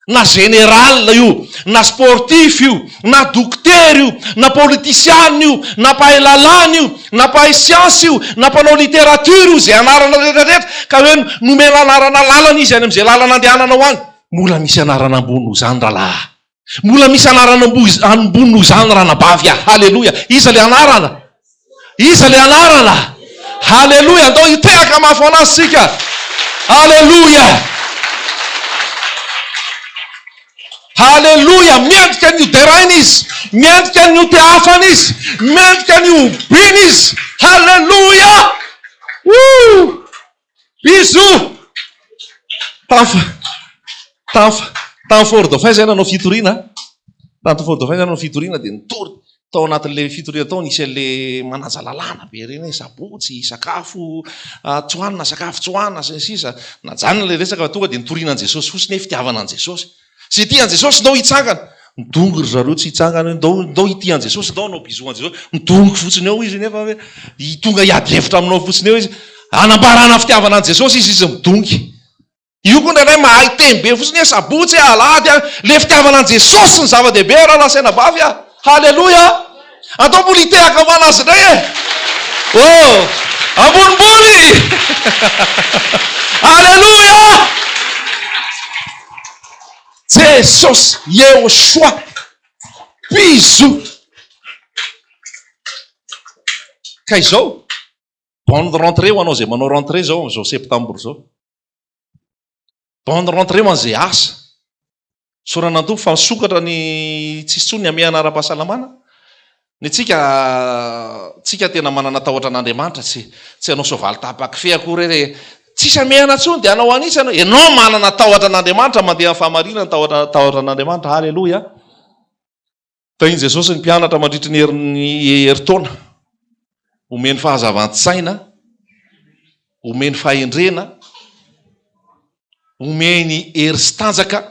Na général io, na sportif io, na dokotera io, na politisiana io, na mpahay lalàna io, na mpahay siansa io, na mpanao littérature io, izay anarana rehetra rehetra, ka hoe nomena anarana lalana izy any amin'izay lalana andehananao any. Mbola misy anarana ambony noho izany rahalahy. Mbola misy anarana ambony noho izany ranabavy a. Haleloia. Iza ilay anarana? Iza ilay anarana? Haleloia! Andao hitehaka mafy ho an'Azy isika. Haleloia! Haleloia! Mendrika ny hoderaina Izy. Mendrika ny hotehafana Izy. Mendrika ny hobiana Izy. Haleloia! Woo! Bisous! Tafa, tafa, tany Fort Dauphin zay nanao fitoriana. Tany Fort Dauphin zay nanao fitoriana dia nitory tao anatin'ilay fitoriana tao nisy an'ilay manaja lalàna be ireny hoe sabotsy, sakafo tsy hohanina, sakafo tsy hohanina sy ny sisa. Najanona ilay resaka fa tonga dia nitoriana an'i Jesosy fotsiny hoe fitiavana an'i Jesosy. Izay tia an'i Jesosy ndao hitsangana. Midongy ry zareo tsy hitsangana hoe ndao ndao hitia an'i Jesosy, ndao hanao bisous an'i Jesosy. Midongy fotsiny eo izy nefa hoe tonga hiady hevitra aminao fotsiny eo izy. Hanambarana fitiavana an'i Jesosy izy, izy midongy. Io koa indraindray mahay teny be fotsiny hoe sabotsy a, alahady a. Le fitiavana an'i Jesosy ny zava-dehibe rahalahy sy anabavy a. Haleloia! Andao mbola hitehaka ho an'Azy indray e! Oh! Ambonimbony! Aleloia! Jesosy Yehoshua. Bisous. Ka izao, bonne rentrée ho anao izay manao rentrée izao amin'izao septembre izao. Bonne rentrée ho an'izay asa. Isaorana ny Tompo fa misokatra ny tsisy intsony ny hamehana ara-pahasalamana. Ny antsika, tsika tena manana tahotra an'Andriamanitra, tsy tsy hanao soavaly tapa-kifehy akory hoe tsisy hamehana intsony dia hanao an'itsy ianao. Ianao manana tahotra an'Andriamanitra, mandeha amin'ny fahamarinana, tahotra tahotra an'Andriamanitra. Haleloia. Tahin'i Jesosy ny mpianatra mandritry ny herin'ny herintaona. Omeny fahazavan-tsaina, omeny fahendrena, omeny hery sy tanjaka,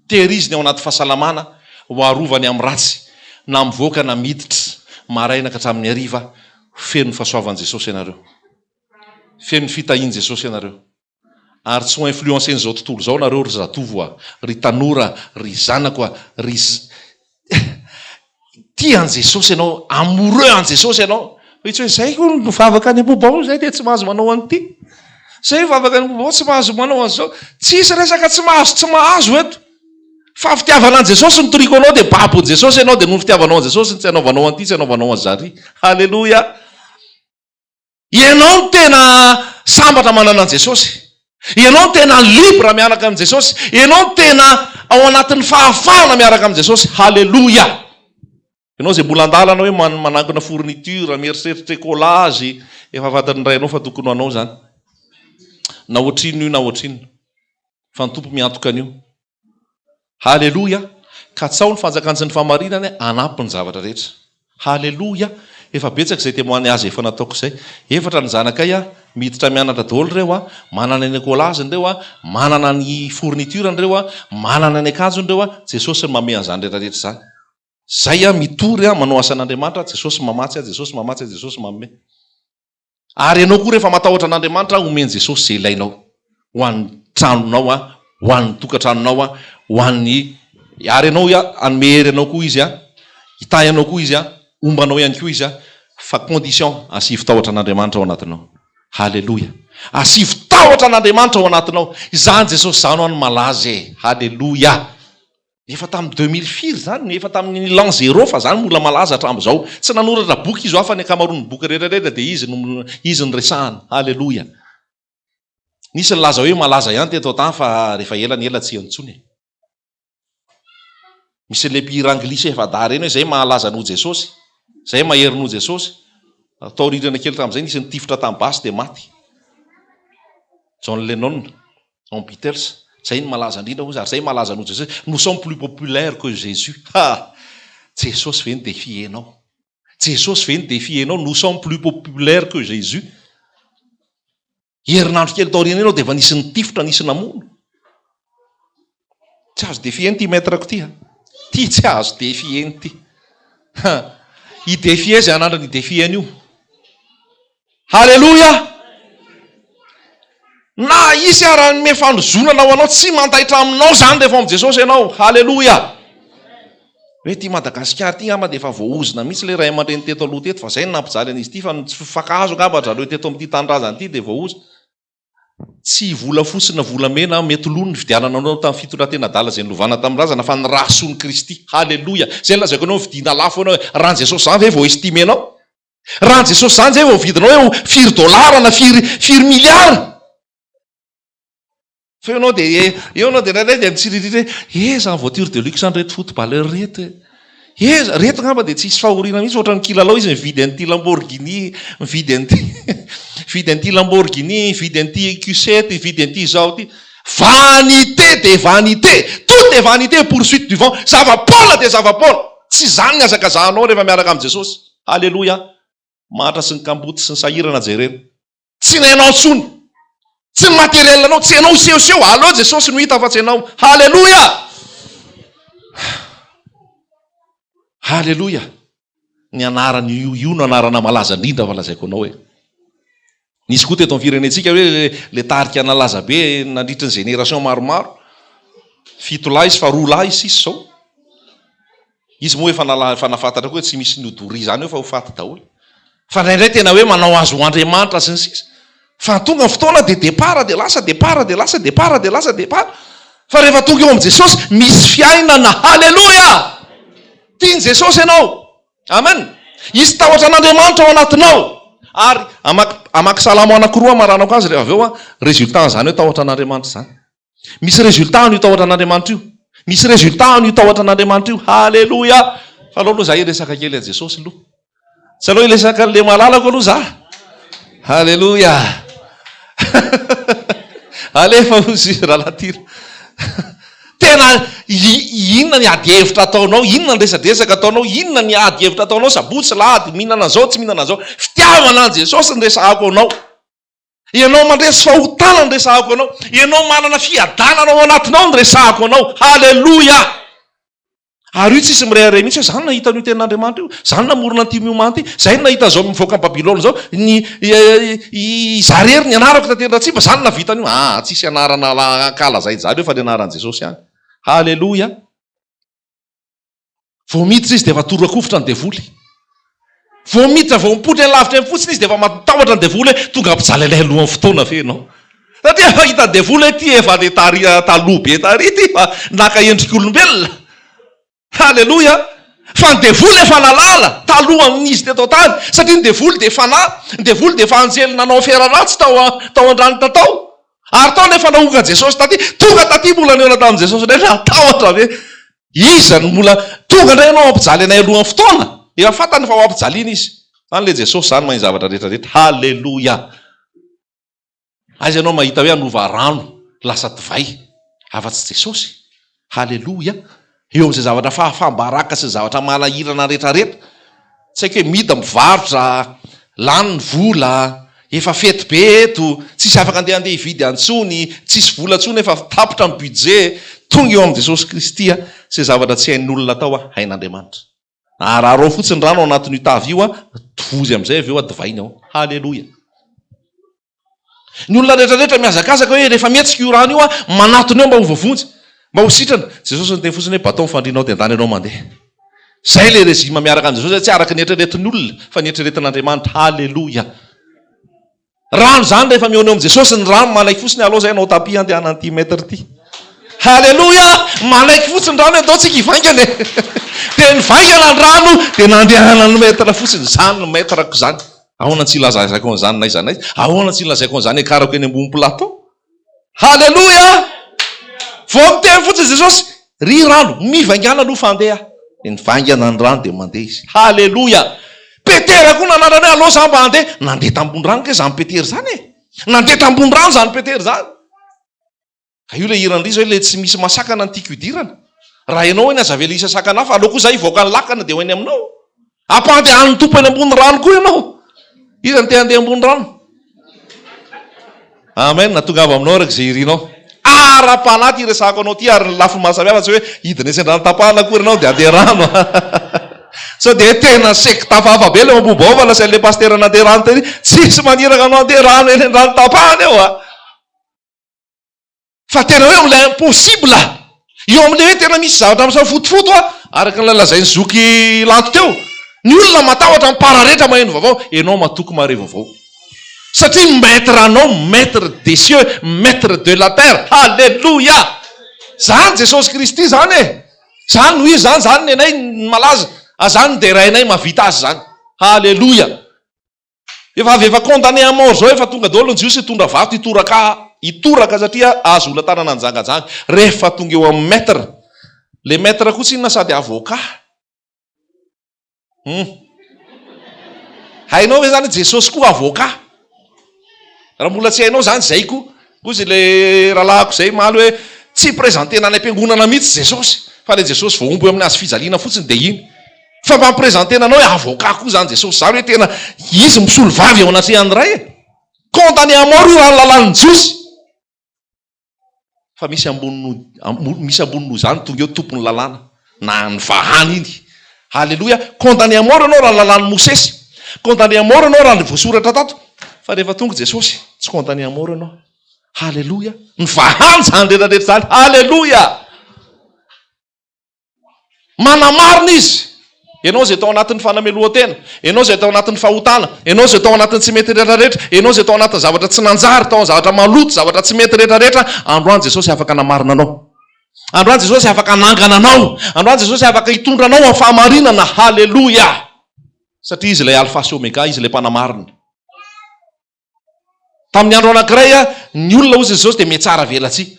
tehiriziny ao anaty fahasalamana ho arovany amin'ny ratsy, na mivoaka na miditra, maraina ka hatramin'ny hariva, feno ny fahasoavan'i Jesosy ianareo. Feno ny fitahian'i Jesosy ianareo. Ary tsy ho influencer-n'izao tontolo izao nareo ry zatovo a, ry tanora, ry zanako a, ry Tia an'i Jesosy ianao, amoureux an'i Jesosy ianao. Fa tsy hoe zay hono mivavaka any Ambohibao zay dia tsy mahazo manao an'ity. Zay mivavaka any Ambohibao tsy mahazo manao an'izao. Tsisy resaka tsy mahazo tsy mahazo eto. Fa fitiavana an'i Jesosy no toriko anao dia babon'i Jesosy ianao dia noho ny fitiavanao an'i Jesosy no tsy anaovanao an'ity tsy anaovanao an'zary. Haleloia. Ianao no tena sambatra manana an'i Jesosy. Ianao no tena libre miaraka amin'i Jesosy. Ianao no tena ao anatin'ny fahafahana miaraka amin'i Jesosy. Haleloia! Ianao izay mbola an-dalana hoe manangona fourniture, mieritreritra écolage, efa fantatry ny rainao fa tokony ho anao izany. Na ohatrinona io na ohatrinona. Fa ny Tompo miantoka an'io. Haleloia! Katsaho ny fanjakany sy ny fahamarinany hanampy ny zavatra rehetra. Haleloia! Efa betsaka izay témoignage efa nataoko izay. Efatra ny zanakay a, miditra mianatra daholo ireo a, manana ny écolage-ny ireo a, manana ny fourniture-ny ireo a, manana ny akanjony ireo a, Jesosy no mamehy an'izany rehetra rehetra izany. Zay a, mitory a, manao asan'Andriamanitra, Jesosy mamatsy a, Jesosy mamatsy a, Jesosy manome. Ary ianao koa rehefa matahotra an'Andriamanitra, omen'i Jesosy izay ilainao ho an'ny tranonao, ho an'ny tokantranonao, ho an'ny ary ianao hanome hery anao koa Izy, hitahy anao koa Izy, homba anao ihany koa Izy, fa condition asivo tahotra an'Andriamanitra ao anatinao. Haleloia! Asivo tahotra an'Andriamanitra ao anatinao. Izany Jesosy izany ho'a no malaza e! Haleloia! Efa tamin'ny 2000 firy izany, efa tamin'ny l'an zéro fa izany mbola malaza hatramin'izao. Tsy nanoratra boky izy hoa fa ny ankamaroan'ny boky rehetra rehetra dia izy no izy no resahana. Haleloia. Nisy nilaza hoe malaza ihany teto an-tany fa rehefa ela ny ela tsy heno intsony e. Misy an'ilay mpihira anglisy efa-dahy ireny hoe izay mahalaza noho Jesosy, izay mahery noho Jesosy. Tao rirana kely tamin'izay nisy nitifitra tamin'ny basy dia maty. John Lennon. En Beatles, zay no malaza indrindra hozy ary zay malaza noho Jesosy, nous sommes plus populaires que Jésus ha! Jesosy ve no défier-nao? Jesosy ve no défier-nao? Nous sommes plus populaires que Jésus. Herinandro kely taoriana ianao dia efa nisy nitifitra, nisy namono. Tsy azo défier-na ity maître-ko ity a! Ity tsy azo défier-na ity. Ha! Hi-défier izay anandrana hi-défier an'io. Haleloia! Na hisy ara hanome fanozonana ho anao, tsy mandaitra aminao izany rehefa ao amin'i Jesosy ianao. Haleloia! Hoe ity Madagasikara ity angamba dia efa voaozona mihitsy ilay ray aman-dreny teto aloha teto fa izay no nampijaly an'izy ity fa ny tsy fifankahazo angamba ry zareo teto amin'ity tanindrazana ity dia voaozona. Tsy volafotsy na volamena mety lo no nividianana anao tamin'ny fitondran-tena adala izay nolovana tamin'ny razana fa ny rà soan'i Kristy. Haleloia! Izay no lazaiko anao, vidina lafo ianao e! Ràn'i Jesosy izany ve vao estimer-nao? Ràn'i Jesosy izany ve vao vidinao hoe ho firy dollars na firy firy milliards? Fa eo ianao dia eo ianao dia indraindray dia mitsiriritra hoe eza ny voiture de luxe an'ireto footballeur ireto e! Eza, reto angamba dia tsisy fahoriana mihitsy ohatran'ny kilalao izy mividy an'ity Lamborghini, mividy an'ity mividy an'ity Lamborghini, mividy an'ity Q7, mividy an'ity izao ity. Vanité des vanités, tout est vanité poursuite du vent, zava-poana dia zava-poana. Tsy izany ny hazakazahanao rehefa miaraka amin'i Jesosy. Haleloia. Mahantra sy ny kamboty sy ny sahirana jerena. Tsy ny anao intsony. Tsy ny matériel anao, tsy ianao hisehoseho. Aleo Jesosy no hita fa tsy ianao. Haleloia! Haleloia! Ny anarany io, io no anarana malaza indrindra fa lazaiko anao e. Nisy koa teto amin'ny firenentsika hoe le tarika nalaza be nandritry ny génération maromaro. Fito lahy izy fa roa lahy sisa izao. Izy moa efa nala, efa nahafantatra koa hoe tsy misy ny ho doria izany eo fa ho faty daholo. Fa indraindray tena hoe manao azy ho Andriamanitra sy ny sisa. Fa tonga ny fotoana dia départ dia lasa, départ dia lasa, départ dia lasa, départ. Fa rehefa tonga eo amin'i Jesosy, misy fiainana. Haleloia! Tian'i Jesosy ianao. Amen! Hisy tahotra an'Andriamanitra ao anatinao. Ary hamaky, hamaky salamo anankiroa hamaranako azy rehefa avy eo an, résultat an'izany hoe tahotra an'Andriamanitra izany. Misy résultat an'io tahotra an'Andriamanitra io. Misy résultat an'io tahotra an'Andriamanitra io. Haleloia! Fa aleo aloha za hiresaka kely an'i Jesosy aloha. Tsy aleo hiresaka an'le malalako aloha za. Haleloia! Alefa hozy rahalahy Tira. Tena inona ny ady hevitra ataonao, inona ny resadresaka ataonao, inona ny ady hevitra ataonao sabotsy, lahady, mihinana an'izao, tsy mihinana an'izao. Fitiavana an'i Jesosy ny resahako anao. Ianao mandresy fahotana no resahako anao. Ianao manana fiadanana ao anatinao no resahako anao. Haleloia! Ary io tsisy mirehareha mihitsy hoe za no nahita an'io tenin'Andriamanitra io, za no namorona an'ity miomana ity, zay no nahita an'izao mivoaka an'i Babylona izao, ny iza rery ny anarako taty Andratsimba, za no nahavita an'io. Ah, tsisy anarana ankalazaina izany eo fa ny anaran'i Jesosy ihany. Haleloia! Vao miditra izy dia efa tora-kovitra ny devoly. Vao miditra, vao mipoitra eny lavitra eny fotsiny izy dia efa matahotra ny devoly hoe tonga hampijaly anay alohan'ny fotoana ve ianao? Satria efa hitan'ny devoly hoe ity efa le tary taloha be tary ity fa naka endrik'olombelona. Haleloia! Fa ny devoly efa nalala talohan'izy teto an-tany satria ny devoly dia fanahy, ny devoly dia efa anjely nanao afera ratsy tao tao an-dranitra tao. Ary tao nefa nahokan'i Jesosy taty, tonga taty mbola nihaona tamin'i Jesosy indray, natahotra ve? Iza no mbola tonga indray ianao hampijaly anay alohan'ny fotoana? Efa fantany fa ho ampijaliana izy. Zany le Jesosy zany mahay ny zavatra rehetra rehetra. Haleloia! Aiza ianao mahita hoe hanova rano lasa divay afa-tsy Jesosy? Haleloia! Eo amin'izay zavatra fahafaham-baraka sy zavatra manahirana rehetrarehetra, tsy haiko hoe mida mivarotra, lany ny vola, efa fety be eto, tsisy afaka andeha handeha hividy antsony, tsisy vola intsony efa tapitra ny budget, tonga eo amin'i Jesosy Kristy a, izay zavatra tsy hain'ny olona atao a, hain'Andriamanitra. Araraho fotsiny rano ao anatin'io tavy io a, tovozy amin'izay avy eo a, divainy ao. Haleloia! Ny olona rehetra rehetra mihazakazaka hoe rehefa mihetsika io rano io aho, manatona eo mba ho voavonjy, mba ho sitrana. Jesosy niteny fotsiny hoe batao ny fandrianao dia andany ianao mandeha. Zay le régime miaraka amin'i Jesosy, tsy araka ny eritreretin'ny olona fa ny eritreretin'Andriamanitra. Haleloia. Rano zany rehefa mihaona eo amin'i Jesosy ny rano manaiky fotsiny aleo zay hanao tapis andehanan'ity mètre ity. Haleloia! Manaiky fotsiny rano hoe ndao tsika hivaingana e. Dia nivaingana ny rano dia nandehanan'ny mètre fotsiny. Zany ny mètre-ko zany. Ahoana tsy ilazazako an'izany n'aiza n'aiza? Ahoana tsy ilazaiko an'izany hiakarako eny ambony plateau? Haleloia! Vao miteny fotsiny Jesosy, ry rano, mivaingàna aloha fa handeha aho. Dia nivaingana ny rano dia mandeha izy. Haleloia! Petera koa nanandrana hoe aleo za mba handeha. Nandeha tambony rano kay izany Petera izany e! Nandeha tambony rano izany Petera izany. Ka io le hiran'i Riza hoe le tsy misy masakana ny tiako hidirana. Raha ianao eny aza avela hisy sakana hafa, aleo koa za hivoaka ny lakana dia ho eny aminao. Ampandehanin'ny Tompo eny ambony rano koa ianao. Iza no te handeha ambony rano? Amen, tongava aminao araka izay irinao. Ara-panahy ity resahako anao ity ary ny lafiny maha samihafa tsy hoe hidina etsy Andranotampahana akory ianao dia handeha rano. Sao dia tena secte hafahafa be le Ambohibaovana sy an'le pasitera nandeha rano tery, tsisy maniraka anao handeha rano eny Andranotampahana eo a. Fa tena hoe amin'ilay impossible, eo amin'ilay hoe tena misy zavatra misafotofoto a, araka ilay lazain'i zoky Lanto teo, ny olona matahotra mipararetra maheno vaovao, ianao matoky mahare vaovao. Satria maître anao, maître des cieux, maître de la terre, haleloia! Zany Jesosy Kristy zany e! Zany no izy zany, zany nenay ny malaza, zany no derainay mahavita azy zany. Haleloia! Efa avy efa condamné à mort zao efa tonga daholo ny jiosy hitondra vato hitoraka hitoraka satria azo olona tanana nijangajanga rehefa tonga eo amin'ny maître le maître koa tsinona sady avocat hum hainao ve zany Jesosy koa avocat raha mbola tsy hainao zany zay koa Hozy le rahalahiko zay omaly hoe tsy presentena any am-piangonana mihitsy Jesosy fa le Jesosy voahombo eo amin'ny hazo fijaliana fotsiny dia iny. Fa mba mi-presentena anao hoe avocat koa zany Jesosy zany hoe tena izy misolo vava eo anatrehan'ny Ray e. Condamné à mort io raha ny lalàn'ny Jiosy. Fa misy ambony noho misy ambony noho izany tonga eo tompon'ny lalàna na ny vahana iny. Haleloia! Condamné à mort ianao raha ny lalàn'i Mosesy. Condamné à mort ianao raha ny voasoratra tato. Fa rehefa tonga Jesosy, tsy condamné à mort ianao. Haleloia! Ny vahana izany rehetra rehetra izany. Haleloia! Manamarina Izy. Ianao izay tao anatin'ny fanamelohan-tena, ianao izay tao anatin'ny fahotana, ianao izay tao anatin'ny tsy mety rehetra rehetra, ianao izay tao anatin'ny zavatra tsy nanjary, tao amin'ny zavatra maloto, zavatra tsy mety rehetra rehetra, androany Jesosy afaka namarina anao. Androany Jesosy afaka hanangana anao. Androany Jesosy afaka hitondra anao amin'ny fahamarinana. Haleloia! Satria Izy ilay Alfa sy Omega, Izy ilay Mpanamarina. Tamin'ny andro anankiray, ny olona hozy Jesosy dia mihatsara velatsihy.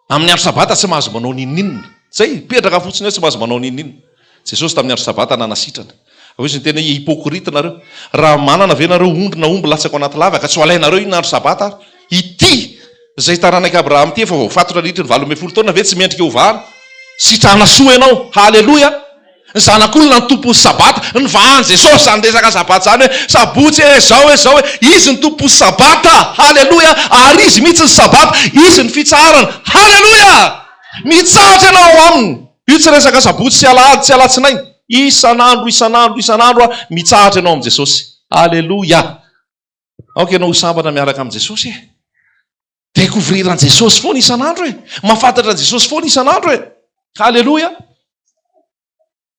Amin'ny andro sabata tsy mahazo manao n'inon'inona. Zay, mipetraka fotsiny eo tsy mahazo manao n'inon'inona. Jesosy tamin'ny andro sabata nanasitrana. Hoy izy niteny hoe hypocrite nareo. Raha manana ve nareo ondry na omby latsaka ao anaty lavaka, tsy ho alainareo iny andro sabata ary? Ity izay taranak'i Abrahama ity efa voafatotra nandritry ny 18 taona ve tsy mendrika hovahana? Sitrana soa ianao. Haleloia! Ny Zanak'olona no tompon'ny Sabata. Nivahan'i Jesosy izany resaka Sabata izany hoe Sabotsy e, izao e, izao e. Izy no tompon'ny Sabata. Haleloia! Ary Izy mihitsy ny Sabata. Izy ny fitsaharana. Haleloia! Mitsahatra ianao ao Aminy. Io tsy resaka Sabotsy sy Alahady sy Alatsinainy. Isan'andro, isan'andro, isan'andro mitsahatra ianao amin'i Jesosy. Haleloia! Aoka ianao ho sambatra miaraka amin'i Jesosy e! Découvrir an'i Jesosy foana isan'andro e! Mahafantatra an'i Jesosy foana isan'andro e! Haleloia!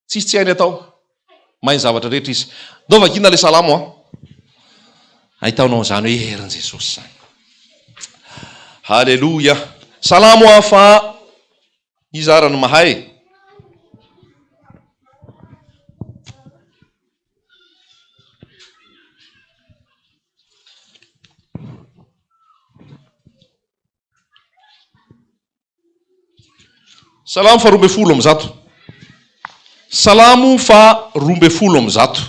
Tsisy tsy hainy atao. Mahay ny zavatra rehetra izy. Ndao vakiana ilay salamo an. Ahitaonao an'izany hoe herin'i Jesosy izany. Haleloia! Salamo an fa iza ara no mahay? Salamo faha 112. Salamo faha 112.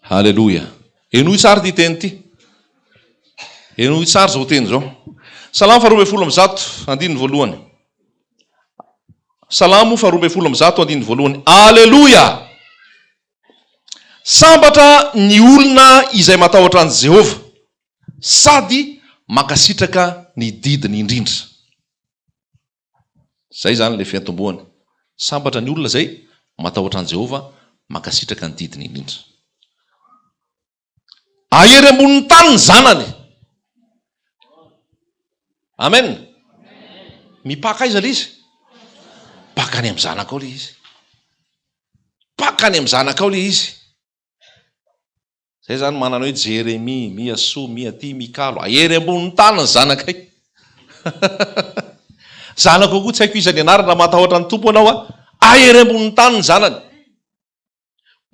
Haleloia. Henoy tsara ity teny ity. Henoy tsara izao teny izao. Salamo faha 112, andininy voalohany. Salamo faha 112, andininy voalohany. Aleloia! Sambatra ny olona izay matahotra an'i Jehovah sady mankasitraka ny didiny indrindra. Izay izany ilay fiantombohany. Sambatra ny olona izay matahotra an'i Jehovah, mankasitraka ny didiny indrindra. Ahery ambonin'ny tany ny zanany. Amen. Mipaka aiza ilay izy? Mipaka any amin'ny zanakao ilay izy. Mipaka any amin'ny zanakao ilay izy. Zay zany manana hoe Jeremie, miha soa, miha tia, mikalo. Ahery ambonin'ny tany ny zanakay. Zanako koa tsy haiko iza ny anarany raha matahotra ny Tompo ianao a. Ahery ambonin'ny tany ny zanany.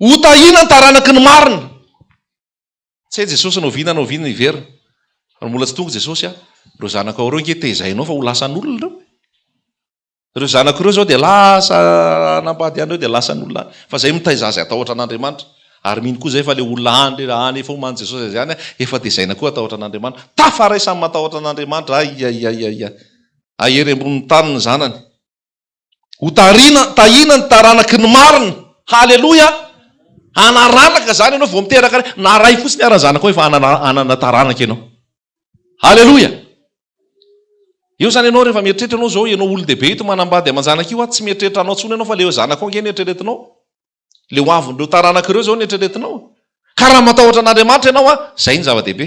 Ho tahiana ny taranaky ny marina. Tsy hay Jesosy na oviana na oviana hiverina. Raha mbola tsy tonga Jesosy a, ireo zanakao ireo ange tezainao fa ho lasan'olona ireo. Ireo zanako ireo izao dia lasa hanambady any ireo dia lasan'olona any. Fa izay mitaiza azy hatahotra an'Andriamanitra. Ary mino koa izay fa ilay olona any raha any efa oman'i Jesosy azy any efa tezaina koa hatahotra an'Andriamanitra. Tafaray samy matahotra an'Andriamanitra. Aiaiaiaia. Ahery ambonin'ny tany ny zanany. Ho tarina, tahina ny taranaky ny marina. Haleloia. Hanaranaka izany ianao vao miteraka, na ray fotsiny ara ny zanakao efa hanana hanana taranaka ianao. Haleloia! Eo izany ianao rehefa mieritreritra ianao izao, ianao olon-dehibe ito manambady aman-janaka io, tsy mieritreritra anao intsony ianao fa le zanakao ange no eritreretinao. Le ho avin'ireo taranaka ireo izao no eritreretinao. Ka raha matahotra an'Andriamanitra ianao, izay no zava-dehibe.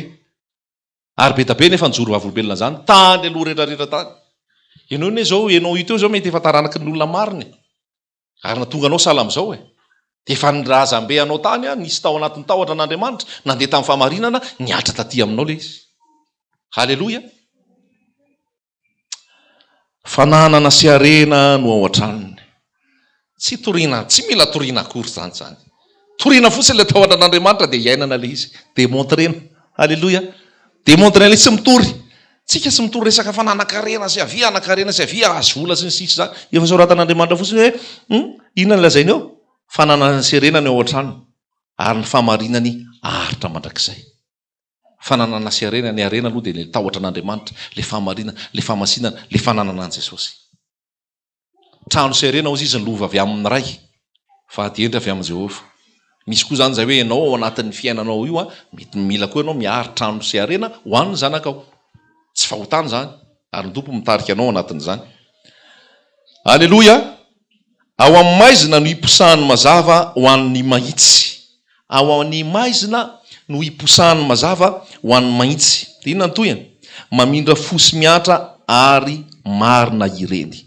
Ary be da be nefa nijoro vavolombelona izany tany aloha rehetrarehetra tany. Ianao anie izao, ianao ito eo izao mety efa taranaky ny olona marina e. Ary nahatonga anao sahala amin'izao e. Dia efa ny razambe anao tany an, nisy tao anatin'ny tahotra an'Andriamanitra, nandeha tamin'ny fahamarinana, nihatra taty aminao ilay izy. Haleloia. Fananana sy harena no ao an-tranony. Tsy toriana, tsy mila toriana akory izany izany. Toriana fotsiny ilay tahotra an'Andriamanitra dia iainana ilay izy. Démontrena. Haleloia. Démontrena ilay izy, tsy mitory. Tsika tsy mitory resaka fananan-karena sy avia hanan-karena sy avia hahazo vola sy ny sisa izany. Efa soratan'Andriamanitra fotsiny hoe hum, inona no lazainy eo? Fananana sy harena ny ao an-tranony ary ny fahamarinany haharitra mandrakizay. Fananana sy harena, ny harena aloha dia ilay tahotra an'Andriamanitra, ilay fahamarinana, ilay fahamasinana, ilay fananana an'i Jesosy. Trano sy harena hozy izy ny lova avy amin'ny Ray, fa ady hendry avy amin'i Jehovah. Misy koa izany izay hoe ianao ao anatin'ny fiainanao io, mety mila koa ianao mihary trano sy harena ho an'ny zanakao. Tsy fahotana izany, ary ny Tompo mitarika anao ao anatin'izany. Aleloia! Ao amin'ny maizina no iposahan'ny mazava ho an'ny mahitsy. Ao amin'ny maizina no iposahan'ny mazava ho an'ny mahitsy. Dia inona ny tohiny? Mamindra fo sy miantra ary marina ireny.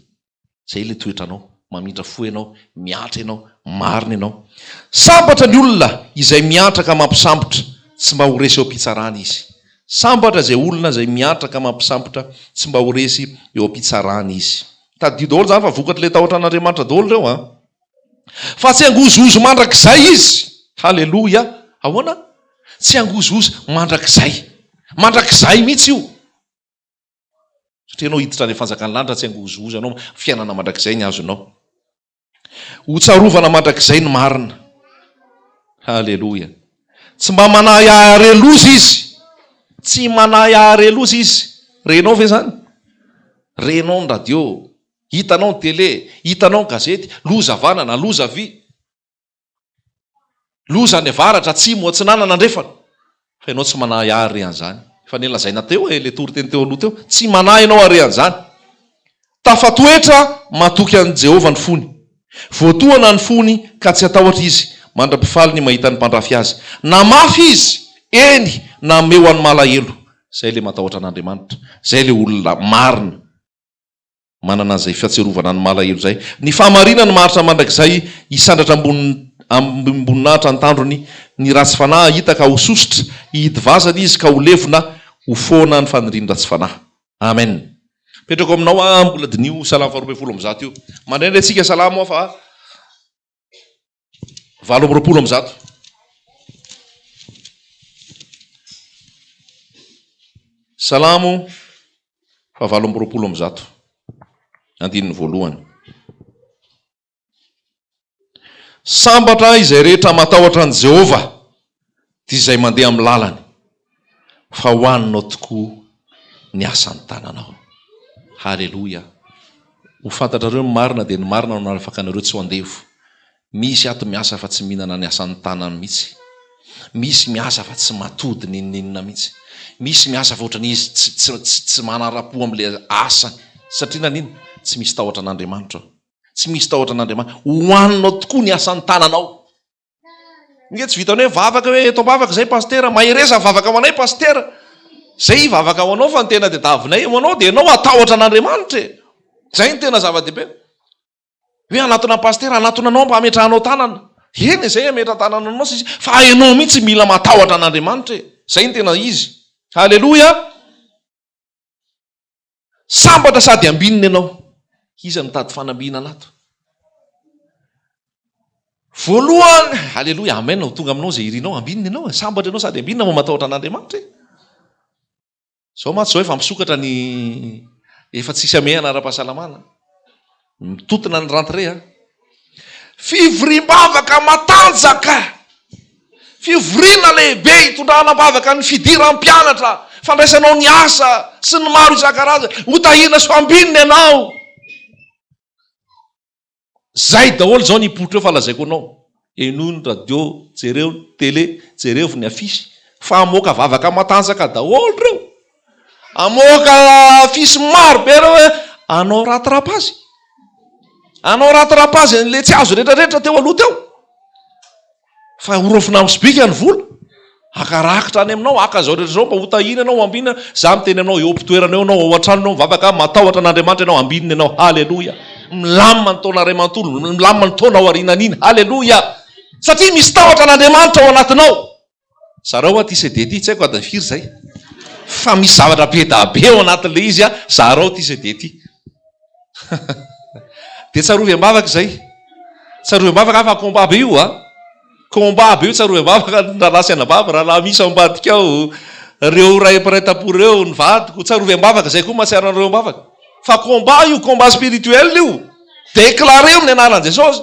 Izay ilay toetranao. Mamindra fo ianao, miantra ianao, marina ianao. Sambatra ny olona izay miantra ka mampisambotra. Tsy mba ho resy eo am-pitsarana izy. Sambatra izay olona izay miantra ka mampisambotra, tsy mba ho resy eo am-pitsarana izy. Tadidio daholo izany fa vokatr'ilay tahotra an'Andriamanitra daholo ireo an! Fa tsy hangozohozo mandrakizay izy. Haleloia! Ahoana? Tsy hangozohozo mandrakizay. Mandrakizay mihitsy io. Satria ianao hiditra any amin'ny fanjakan'ny lanitra tsy hangozohozo anao, fiainana mandrakizay ny azonao. Ho tsarovana mandrakizay ny marina. Haleloia. Tsy mba manahy hahare loza izy. Tsy manahy hahare loza izy. Renao ve izany? Renao ny radio, hitanao ny télé, hitanao ny gazety, loza havanana, loza havia. Loza any avaratra, atsimo, atsinanana, andrefana. Fa ianao tsy manahy ahy re an'izany. Efa nelazaina teo e, ilay toriteny teo aloha teo. Tsy manahy ianao are an'izany. Tafatoetra matoky an'i Jehovah ny fony. Voatohana ny fony ka tsy hatahotra izy, mandra-pifaly ny mahita ny mpandrafy azy. Namafy izy, eny, nameho an'ny malahelo. Izay ilay matahotra an'Andriamanitra. Izay ilay olona marina. Manana an'izay fahatsiarovana ny malahelo izay. Ny fahamarinany maharitra mandrakizay, hisandratra ambony amim-boninahitra ny tandrony. Ny ratsy fanahy hahita ka ho sosotra, hihidy vazana izy ka ho levona, ho foana ny fanirian'ny ratsy fanahy. Amen. Apetrako aminao aho mbola diniho Salamo faharoa 112 io. Mandray indray tsika Salamo fa 128. Salamo faha 128, andininy voalohany. Sambatra izay rehetra matahotra an'i Jehovah, dia izay mandeha amin'ny lalany, fa ho haninao tokoa ny asan'ny tananao. Haleloia! Ho fantatrareo ny marina, dia ny marina no hanafaka anareo tsy ho andevo. Misy ato miasa fa tsy mihinana ny asan'ny tanany mihitsy. Misy miasa fa tsy matody n'inon'inona mihitsy. Misy miasa fa ohatran'izy tsy tsy tsy tsy manara-po amin'ilay asany. Satria naninona? Tsy misy tahotra an'Andriamanitra ao. Tsy misy tahotra an'Andriamanitra. Hohaninao tokoa ny asan'ny tananao. Nge tsy vitan'ny hoe vavaka hoe eto am-bavaka izay pasitera, mahereza mivavaka ho anay pasitera. Izay hivavaka ho anao fa ny tena tadiavinay ho anao dia ianao hatahotra an'Andriamanitra e. Izay no tena zava-dehibe. Hoe hanatona an'i pasitera, hanatona anao mba hametrahanao tanana. Eny e, izay hametra-tanana anao sisa, fa ianao mihitsy mila matahotra an'Andriamanitra e. Izay no tena izy. Haleloia! Sambatra sady ambinina ianao. Iza no mitady fanambinana ato? Voalohany, Aleloia, Amen, ho tonga aminao izay irinao, ambinina ianao e. Sambatra ianao sady ambinina vao matahotra an'Andriamanitra e. Izao mantsy izao efa misokatra ny efa tsisy hamehana ara-pahasalamana. Mitotona ny rentrée a. Fivoriam-bavaka matanjaka! Fivoriana lehibe hitondrana am-bavaka ny fidiran'ny mpianatra, fandraisanao ny asa sy ny maro isan-karazany. Ho tahiana sy ho ambinina ianao. Zay daholo izao ny hipoitra eo fa lazaiko anao. Henoy ny radio, jereo ny télé, jerevo ny affiche fa hamoaka vavaka matanjaka daholo ireo. Hamoaka affiche maro be ireo hoe hanao rattrapage. Hanao rattrapage an'ilay tsy azo retraretra teo aloha teo. Fa ho raofina amin'ny sobika ny vola. Haka rakitra any aminao, haka izao rehetra izao mba ho tahiana ianao, ho ambinina. Izaho miteny aminao, eo am-pitoerana eo ianao, ao an-trano ianao, mivavaka, matahotra an'Andriamanitra ianao, ambinina ianao. Haleloia! Milamina ny taona iray manontolo, milamina ny taona aorianan'iny. Haleloia! Satria misy tahotra an'Andriamanitra ao anatinao. Zarao aho ity CD ity, tsy haiko adiny firy izay. Fa misy zavatra be da be ao anatin'ilay izy, zarao ity CD ity. Dia tsarovy am-bavaka izay. Tsarovy am-bavaka fa combat be io a. Combat be io tsarovy am-bavaka ny rahalahy sy anabavy, rahalahy misy ao ambadika ao, ireo ray mpiray tampo ireo, ny vadiko, tsarovy am-bavaka izay koa mahatsiaro anareo am-bavaka. Fa combat io, combat spirituel io. Déclareo amin'ny anaran'i Jesosy.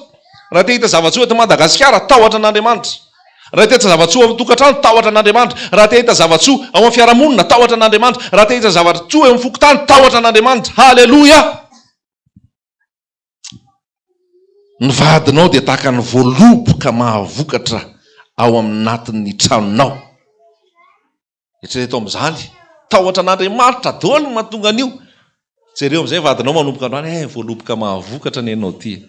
Raha te hahita zava-tsoa eto Madagasikara, tahotra an'Andriamanitra. Raha te hahita zava-tsoa ao amin'ny tokantrano, tahotra an'Andriamanitra. Raha te hahita zava-tsoa ao amin'ny fiarahamonina, tahotra an'Andriamanitra. Raha te hahita zava-tsoa eo amin'ny fokontany, tahotra an'Andriamanitra. Haleloia! Ny vadinao dia tahaka ny voaloboka mahavokatra ao anatin'ny tranonao. Eritrereto amin'izany. Tahotra an'Andriamanitra daholo no mahatonga an'io. Jereo amin'izay vadinao manomboka androany, eh, voaloboka mahavokatra anie ianao ity e.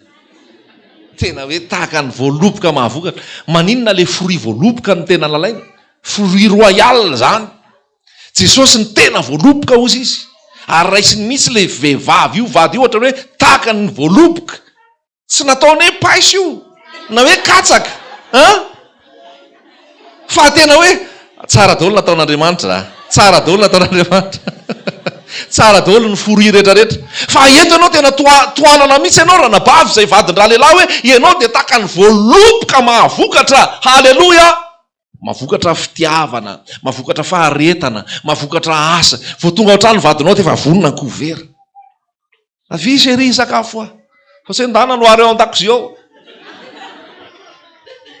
Tena hoe tahaka ny voaloboka mahavokatra. Maninona ilay fruit voaloboka no tena lalaina? Fruit royal izany. Jesosy ny tena voaloboka hozy izy. Ary raisiny mihitsy ilay vehivavy io, vady io, ohatran'ny hoe tahaka ny voaloboka. Tsy nataony hoe paiso io na hoe katsaka an! Fa tena hoe Tsara daholo nataon'Andriamanitra a! Tsara daholo nataon'Andriamanitra. Tsara daholo ny fruits rehetra rehetra. Fa eto ianao tena toa tohanana mihitsy ianao ranabavy izay vadin-dralehilahy hoe ianao dia tahaka ny voaloboka mahavokatra. Haleloia! Mahavokatra fitiavana, mahavokatra faharetana, mahavokatra asa. Vao tonga ao an-trano ny vadinao dia efa vonona ny couvert. Avia chérie hisakafo hoa. Fa tsy hoe ndana no ary ao an-dakozia ao.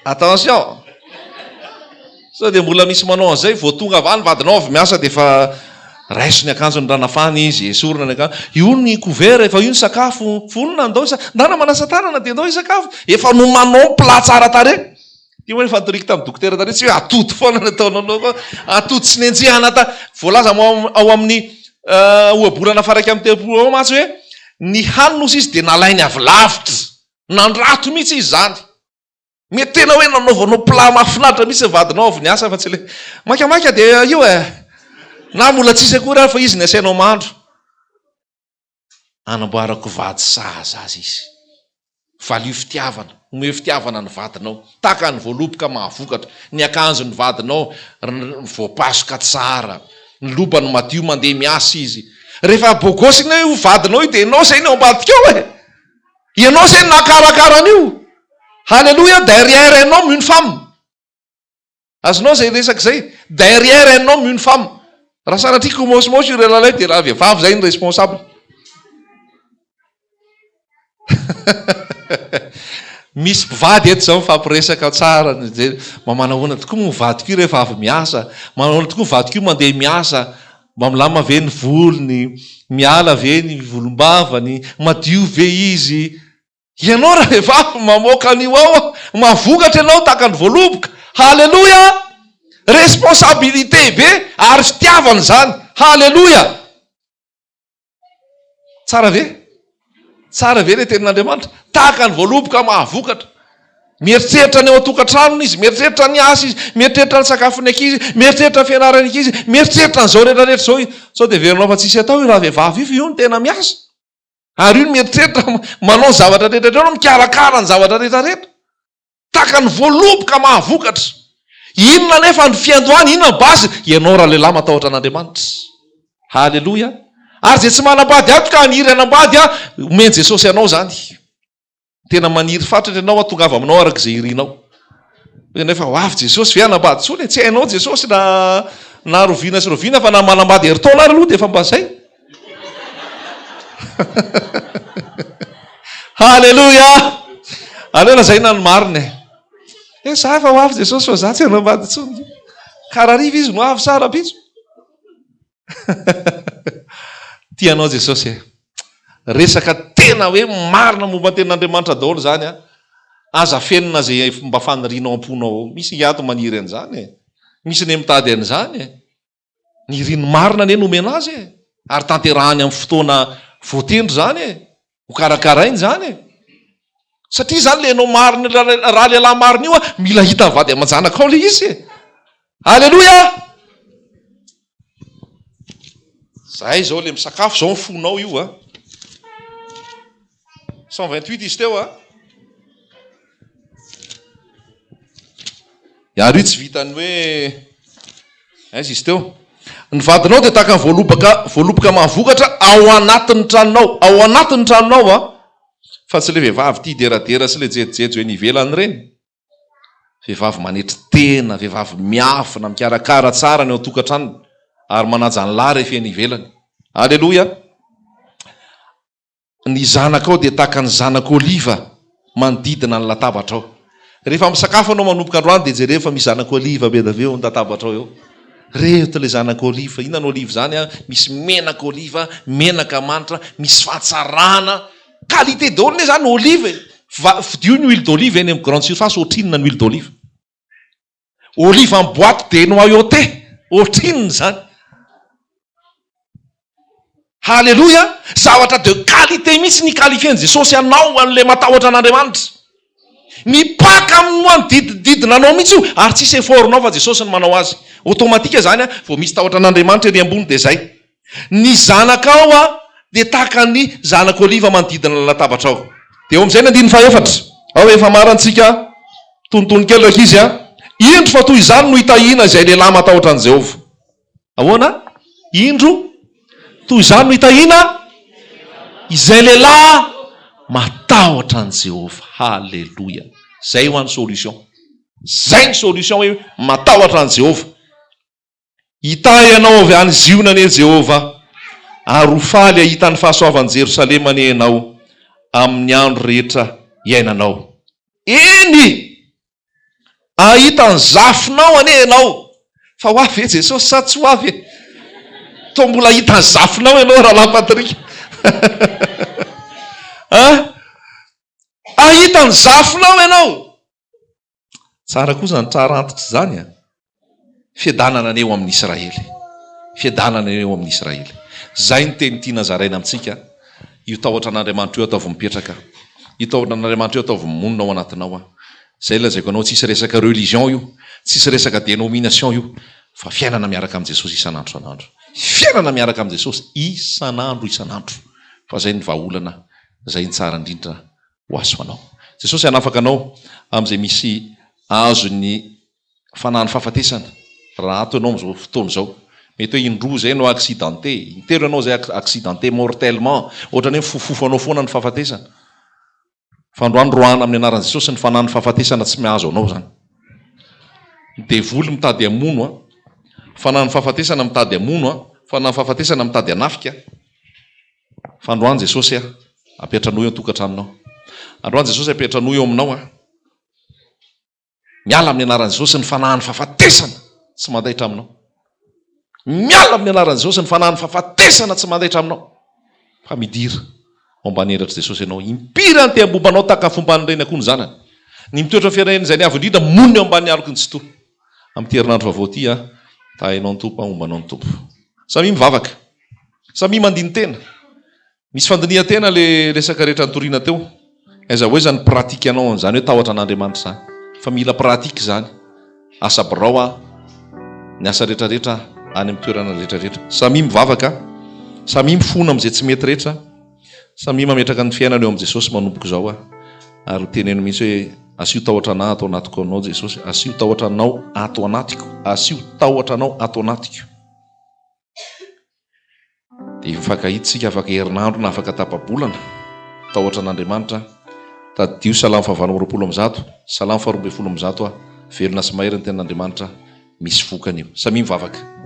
Attention! Sao dia mbola misy manao an'izay, vao tonga avy any vadinao avy miasa dia efa raiso ny akanjony raha nafana izy, esorina ny akanjo. Io ny couvert, efa io ny sakafo, vonona andao hisa-, ndana manasa tanana dia andao hisakafo. Efa nomanao ny plat tsara tarehy. Ity moa efa notoriko tamin'ny dokotera tary, tsy hoe atody foana no ataonao laoka, atody tsy nenjehana ta, voalaza moa ao amin'ny ohabolana faha 31 ao mantsy hoe ny hanina ozy izy dia nalainy avy lavitra, nandrato mihitsy izy izany. Mety tena hoe nanaovanao plat mahafinaritra mihitsy ny vadinao avy niasa fa tsy le maikamaika dia io e, na mbola tsisy akory ary fa izy no asainao mahandro. Anamboarako vady sahaza azy izy. Valio fitiavana, omeo fitiavana ny vadinao. Tahaka ny voaloboka mahavokatra, ny akanjon'ny vadinao voapasoka tsara, ny lobany madio mandeha miasa izy. Rehefa bogosy anie io vadinao io dia ianao izay no ao ambadika ao e! Ianao izay no nahakarakara an'io. Haleloia, derrière un homme une femme. Azonao izay resaka izay? Derrière un homme une femme. Raha sanatria komôsimôsy io rahalahy io dia raha vehivavy izay no responsable. Misy mpivady eto izao mifampiresaka tsara, mba manahoana tokoa moa ny vadiko io rehefa avy miasa, manahoana tokoa ny vadiko io mandeha miasa, mba milamina ve ny volony, miala ve ny volombavany, madio ve izy, Ianao ravehivavy mamoaka an'io ao, mahavokatra ianao tahaka ny voaloboka. Haleloia! Responsabilité be ary fitiavana izany. Haleloia! Tsara ve? Tsara ve ilay tenin'Andriamanitra? Tahaka ny voaloboka mahavokatra. Mieritreritra ny ao an-tokantranony izy, mieritreritra ny asa izy, mieritreritra ny sakafon'ny ankizy, mieritreritra ny fianaran'ny ankizy, mieritreritra an'izao rehetra rehetra izao izy. Sao dia heverinao fa tsisy atao io ravehivavy io fa io no tena miasa. Ary io no mieritreritra manao ny zavatra rehetra rehetra, mikarakara ny zavatra rehetra rehetra. Tahaka ny voaloboka mahavokatra. Inona anefa ny fiandohany, inona ny base? Ianao ralehilahy matahotra an'Andriamanitra. Haleloia. Ary izay tsy manambady ato ka haniry hanambady, omen'i Jesosy anao izany. Tena maniry fatratra ianao hahatongava aminao araka izay irinao. Hoy ianao efa ho avy Jesosy ve hanambady intsony e? Tsy hainao Jesosy na na roviana sy roviana fa na manambady herintaona ary aloha dia efa mba zay. Haleloia! Aleo lazaina ny marina e. Eh, za efa ho avy Jesosy fa za tsy hanambady intsony. Ka rahariva izy no avy sa rahampitso? Tia anao Jesosy e. Resaka tena hoe marina momba ny tenin'Andriamanitra daholo izany an. Aza afenina izay mba fanirianao am-ponao ao. Misy ingahy ato maniry an'izany e. Misy anie mitady an'izany e. Ny iriny marina anie nomena azy e. Ary tanterahany amin'ny fotoana voatendry izany e. Ho karakarainy izany e. Satria izany ilay ianao marina, raha lehilahy marina io an, mila hitan'ny vady aman-janakao ilay izy e. Aleloia! Zahay izao ilay misakafo izao ny fonao io a. 128 izy teo a. Ary io tsy vitan'ny hoe aiza izy teo. Ny vadinao dia tahaka ny voaloboka voaloboka mahavokatra ao anatin'ny tranonao, ao anatin'ny tranonao a. Fa tsy ilay vehivavy tia deradera sy ilay jejojejo eny ivelany ireny. Vehivavy manetry tena, vehivavy miafina, mikarakara tsara ny ao an-tokantranony ary manaja ny lahy rehefa eny ivelany. Aleloia! Ny zanakao dia tahaka ny zanak'oliva manodidina ny latabatrao. Rehefa misakafo ianao manomboka androany dia jereo fa misy zanak'oliva be dia be eo amin'ny latabatrao eo. Reto ilay zanak'oliva. Inona ny oliva izany? Misy menaka oliva, menaka manitra, misy fahatsarana. Qualité daholo anie zany olive e! Va, fidio ny huile d'olive eny amin'ny grande surface ohatrinona ny huile d'olive? Olive en boite dénoyautée ohatrinona izany? Haleloia! Zavatra de qualité mihitsy ny qualifier-n'i Jesosy anao an'ilay matahotra an'Andriamanitra. Mipaka amin'ny manodidididina anao mihitsy io ary tsisy effort-nao fa Jesosy no manao azy. Automatique zany an, vao misy tahotra an'Andriamanitra ery ambony dia zay. Ny zanakao a dia tahaka ny zanak'oliva manodidina ny latabatrao. Dia eo amin'izay ny andininy fahefatra. Ao efa marantsika tonitony kely rankizy a. Indro fa toy izany no hitahiana izay lehilahy matahotra an'i Jehovah. Ahoana? Indro, toy izany no hitahiana izay lehilahy matahotra an'i Jehovah. Haleloia! Izay ho an'ny solution. Izay ny solution hoe matahotra an'i Jehovah. Hitahy anao avy any Ziona anie Jehovah, ary ho faly hahita ny fahasoavan'i Jerosalema anie ianao amin'ny andro rehetra iainanao. Eny! Hahita ny zafinao anie ianao. Fa ho avy ve Jesosy sa tsy ho avy e? Toa mbola hahita ny zafinao ianao Rahalahy Patrick. An? Hahita ny zafinao ianao. Tsara koa izany tsara antitra izany an. Fiadanana anie ho amin'i Israely. Fiadanana anie ho amin'i Israely. Izay ny teny tiana zaraina amintsika. Io tahotra an'Andriamanitra io ataovy mipetraka. Io tahotra an'Andriamanitra io ataovy monina ao anatinao an. Izay lazaiko anao, tsisy resaka religion io, tsisy resaka dénomination io, fa fiainana miaraka amin'i Jesosy isan'andro isan'andro. Fiainana miaraka amin'i Jesosy isan'andro isan'andro. Fa izay ny vahaolana, izay ny tsara indrindra ho azo anao. Jesosy hanafaka anao amin'izay misy azon'ny fanahin'ny fahafatesana raha ato ianao amin'izao fotoana izao. Mety hoe indroa izay ianao accidenté, intelo ianao izay accidenté mortellement, ohatran'ny hoe mifofofo anao foana ny fahafatesana. Fa androany roahana amin'ny anaran'i Jesosy ny fanahin'ny fahafatesana tsy mihazo anao izany. Ny devoly mitady hamono an, fanahin'ny fahafatesana mitady hamono an, fanahin'ny fahafatesana mitady hanafika. Fa androany Jesosy a, ampiantranoy eo an-tokantranonao. Androany Jesosy ampiantranoy eo aminao a. Miala amin'ny anaran'i Jesosy ny fanahin'ny fahafatesana tsy mandaitra aminao. Miala amin'ny anaran'i Jesosy ny fanahin'ny fahafatesana tsy mandaitra aminao. Fa midira ao ambany elatr'i Jesosy ianao. Impiry any te hambomba anao tahaka ny fomban'ny reny akoho ny zanany. Ny mitoetra amin'ny firenena izay ny avo indrindra monina eo ambany aloky ny Tsitoha. Amin'ity herinandro vaovao ity aho, tahinao ny Tompo aho, hombanao ny Tompo. Samia mivavaka. Samia mandini-tena. Misy fandinihan-tena le resaka rehetra nitoriana teo. Aiza ho aiza ny pratique anao an'izany hoe tahotra an'Andriamanitra izany. Fa mila pratique izany. Asa birao a, ny asa rehetra rehetra any amin'ny toerana rehetra rehetra. Samia mivavaka, samia mifona amin'izay tsy mety rehetra, samia mametraka ny fiainana eo amin'i Jesosy manomboka izao a. Ary teneno mihitsy hoe asio tahotra anah ato anatiko anao Jesosy, asio tahotra anao ato anatiko, asio tahotra anao ato anatiko. Dia mifankahita isika afaka herinandro na afaka tapa-bolana. Tahotra an'Andriamanitra. Tadidio Salamo faha 128, Salamo faha 112 aho. Velona sy mahery ny tenin'Andriamanitra. Misy vokany io. Samia mivavaka.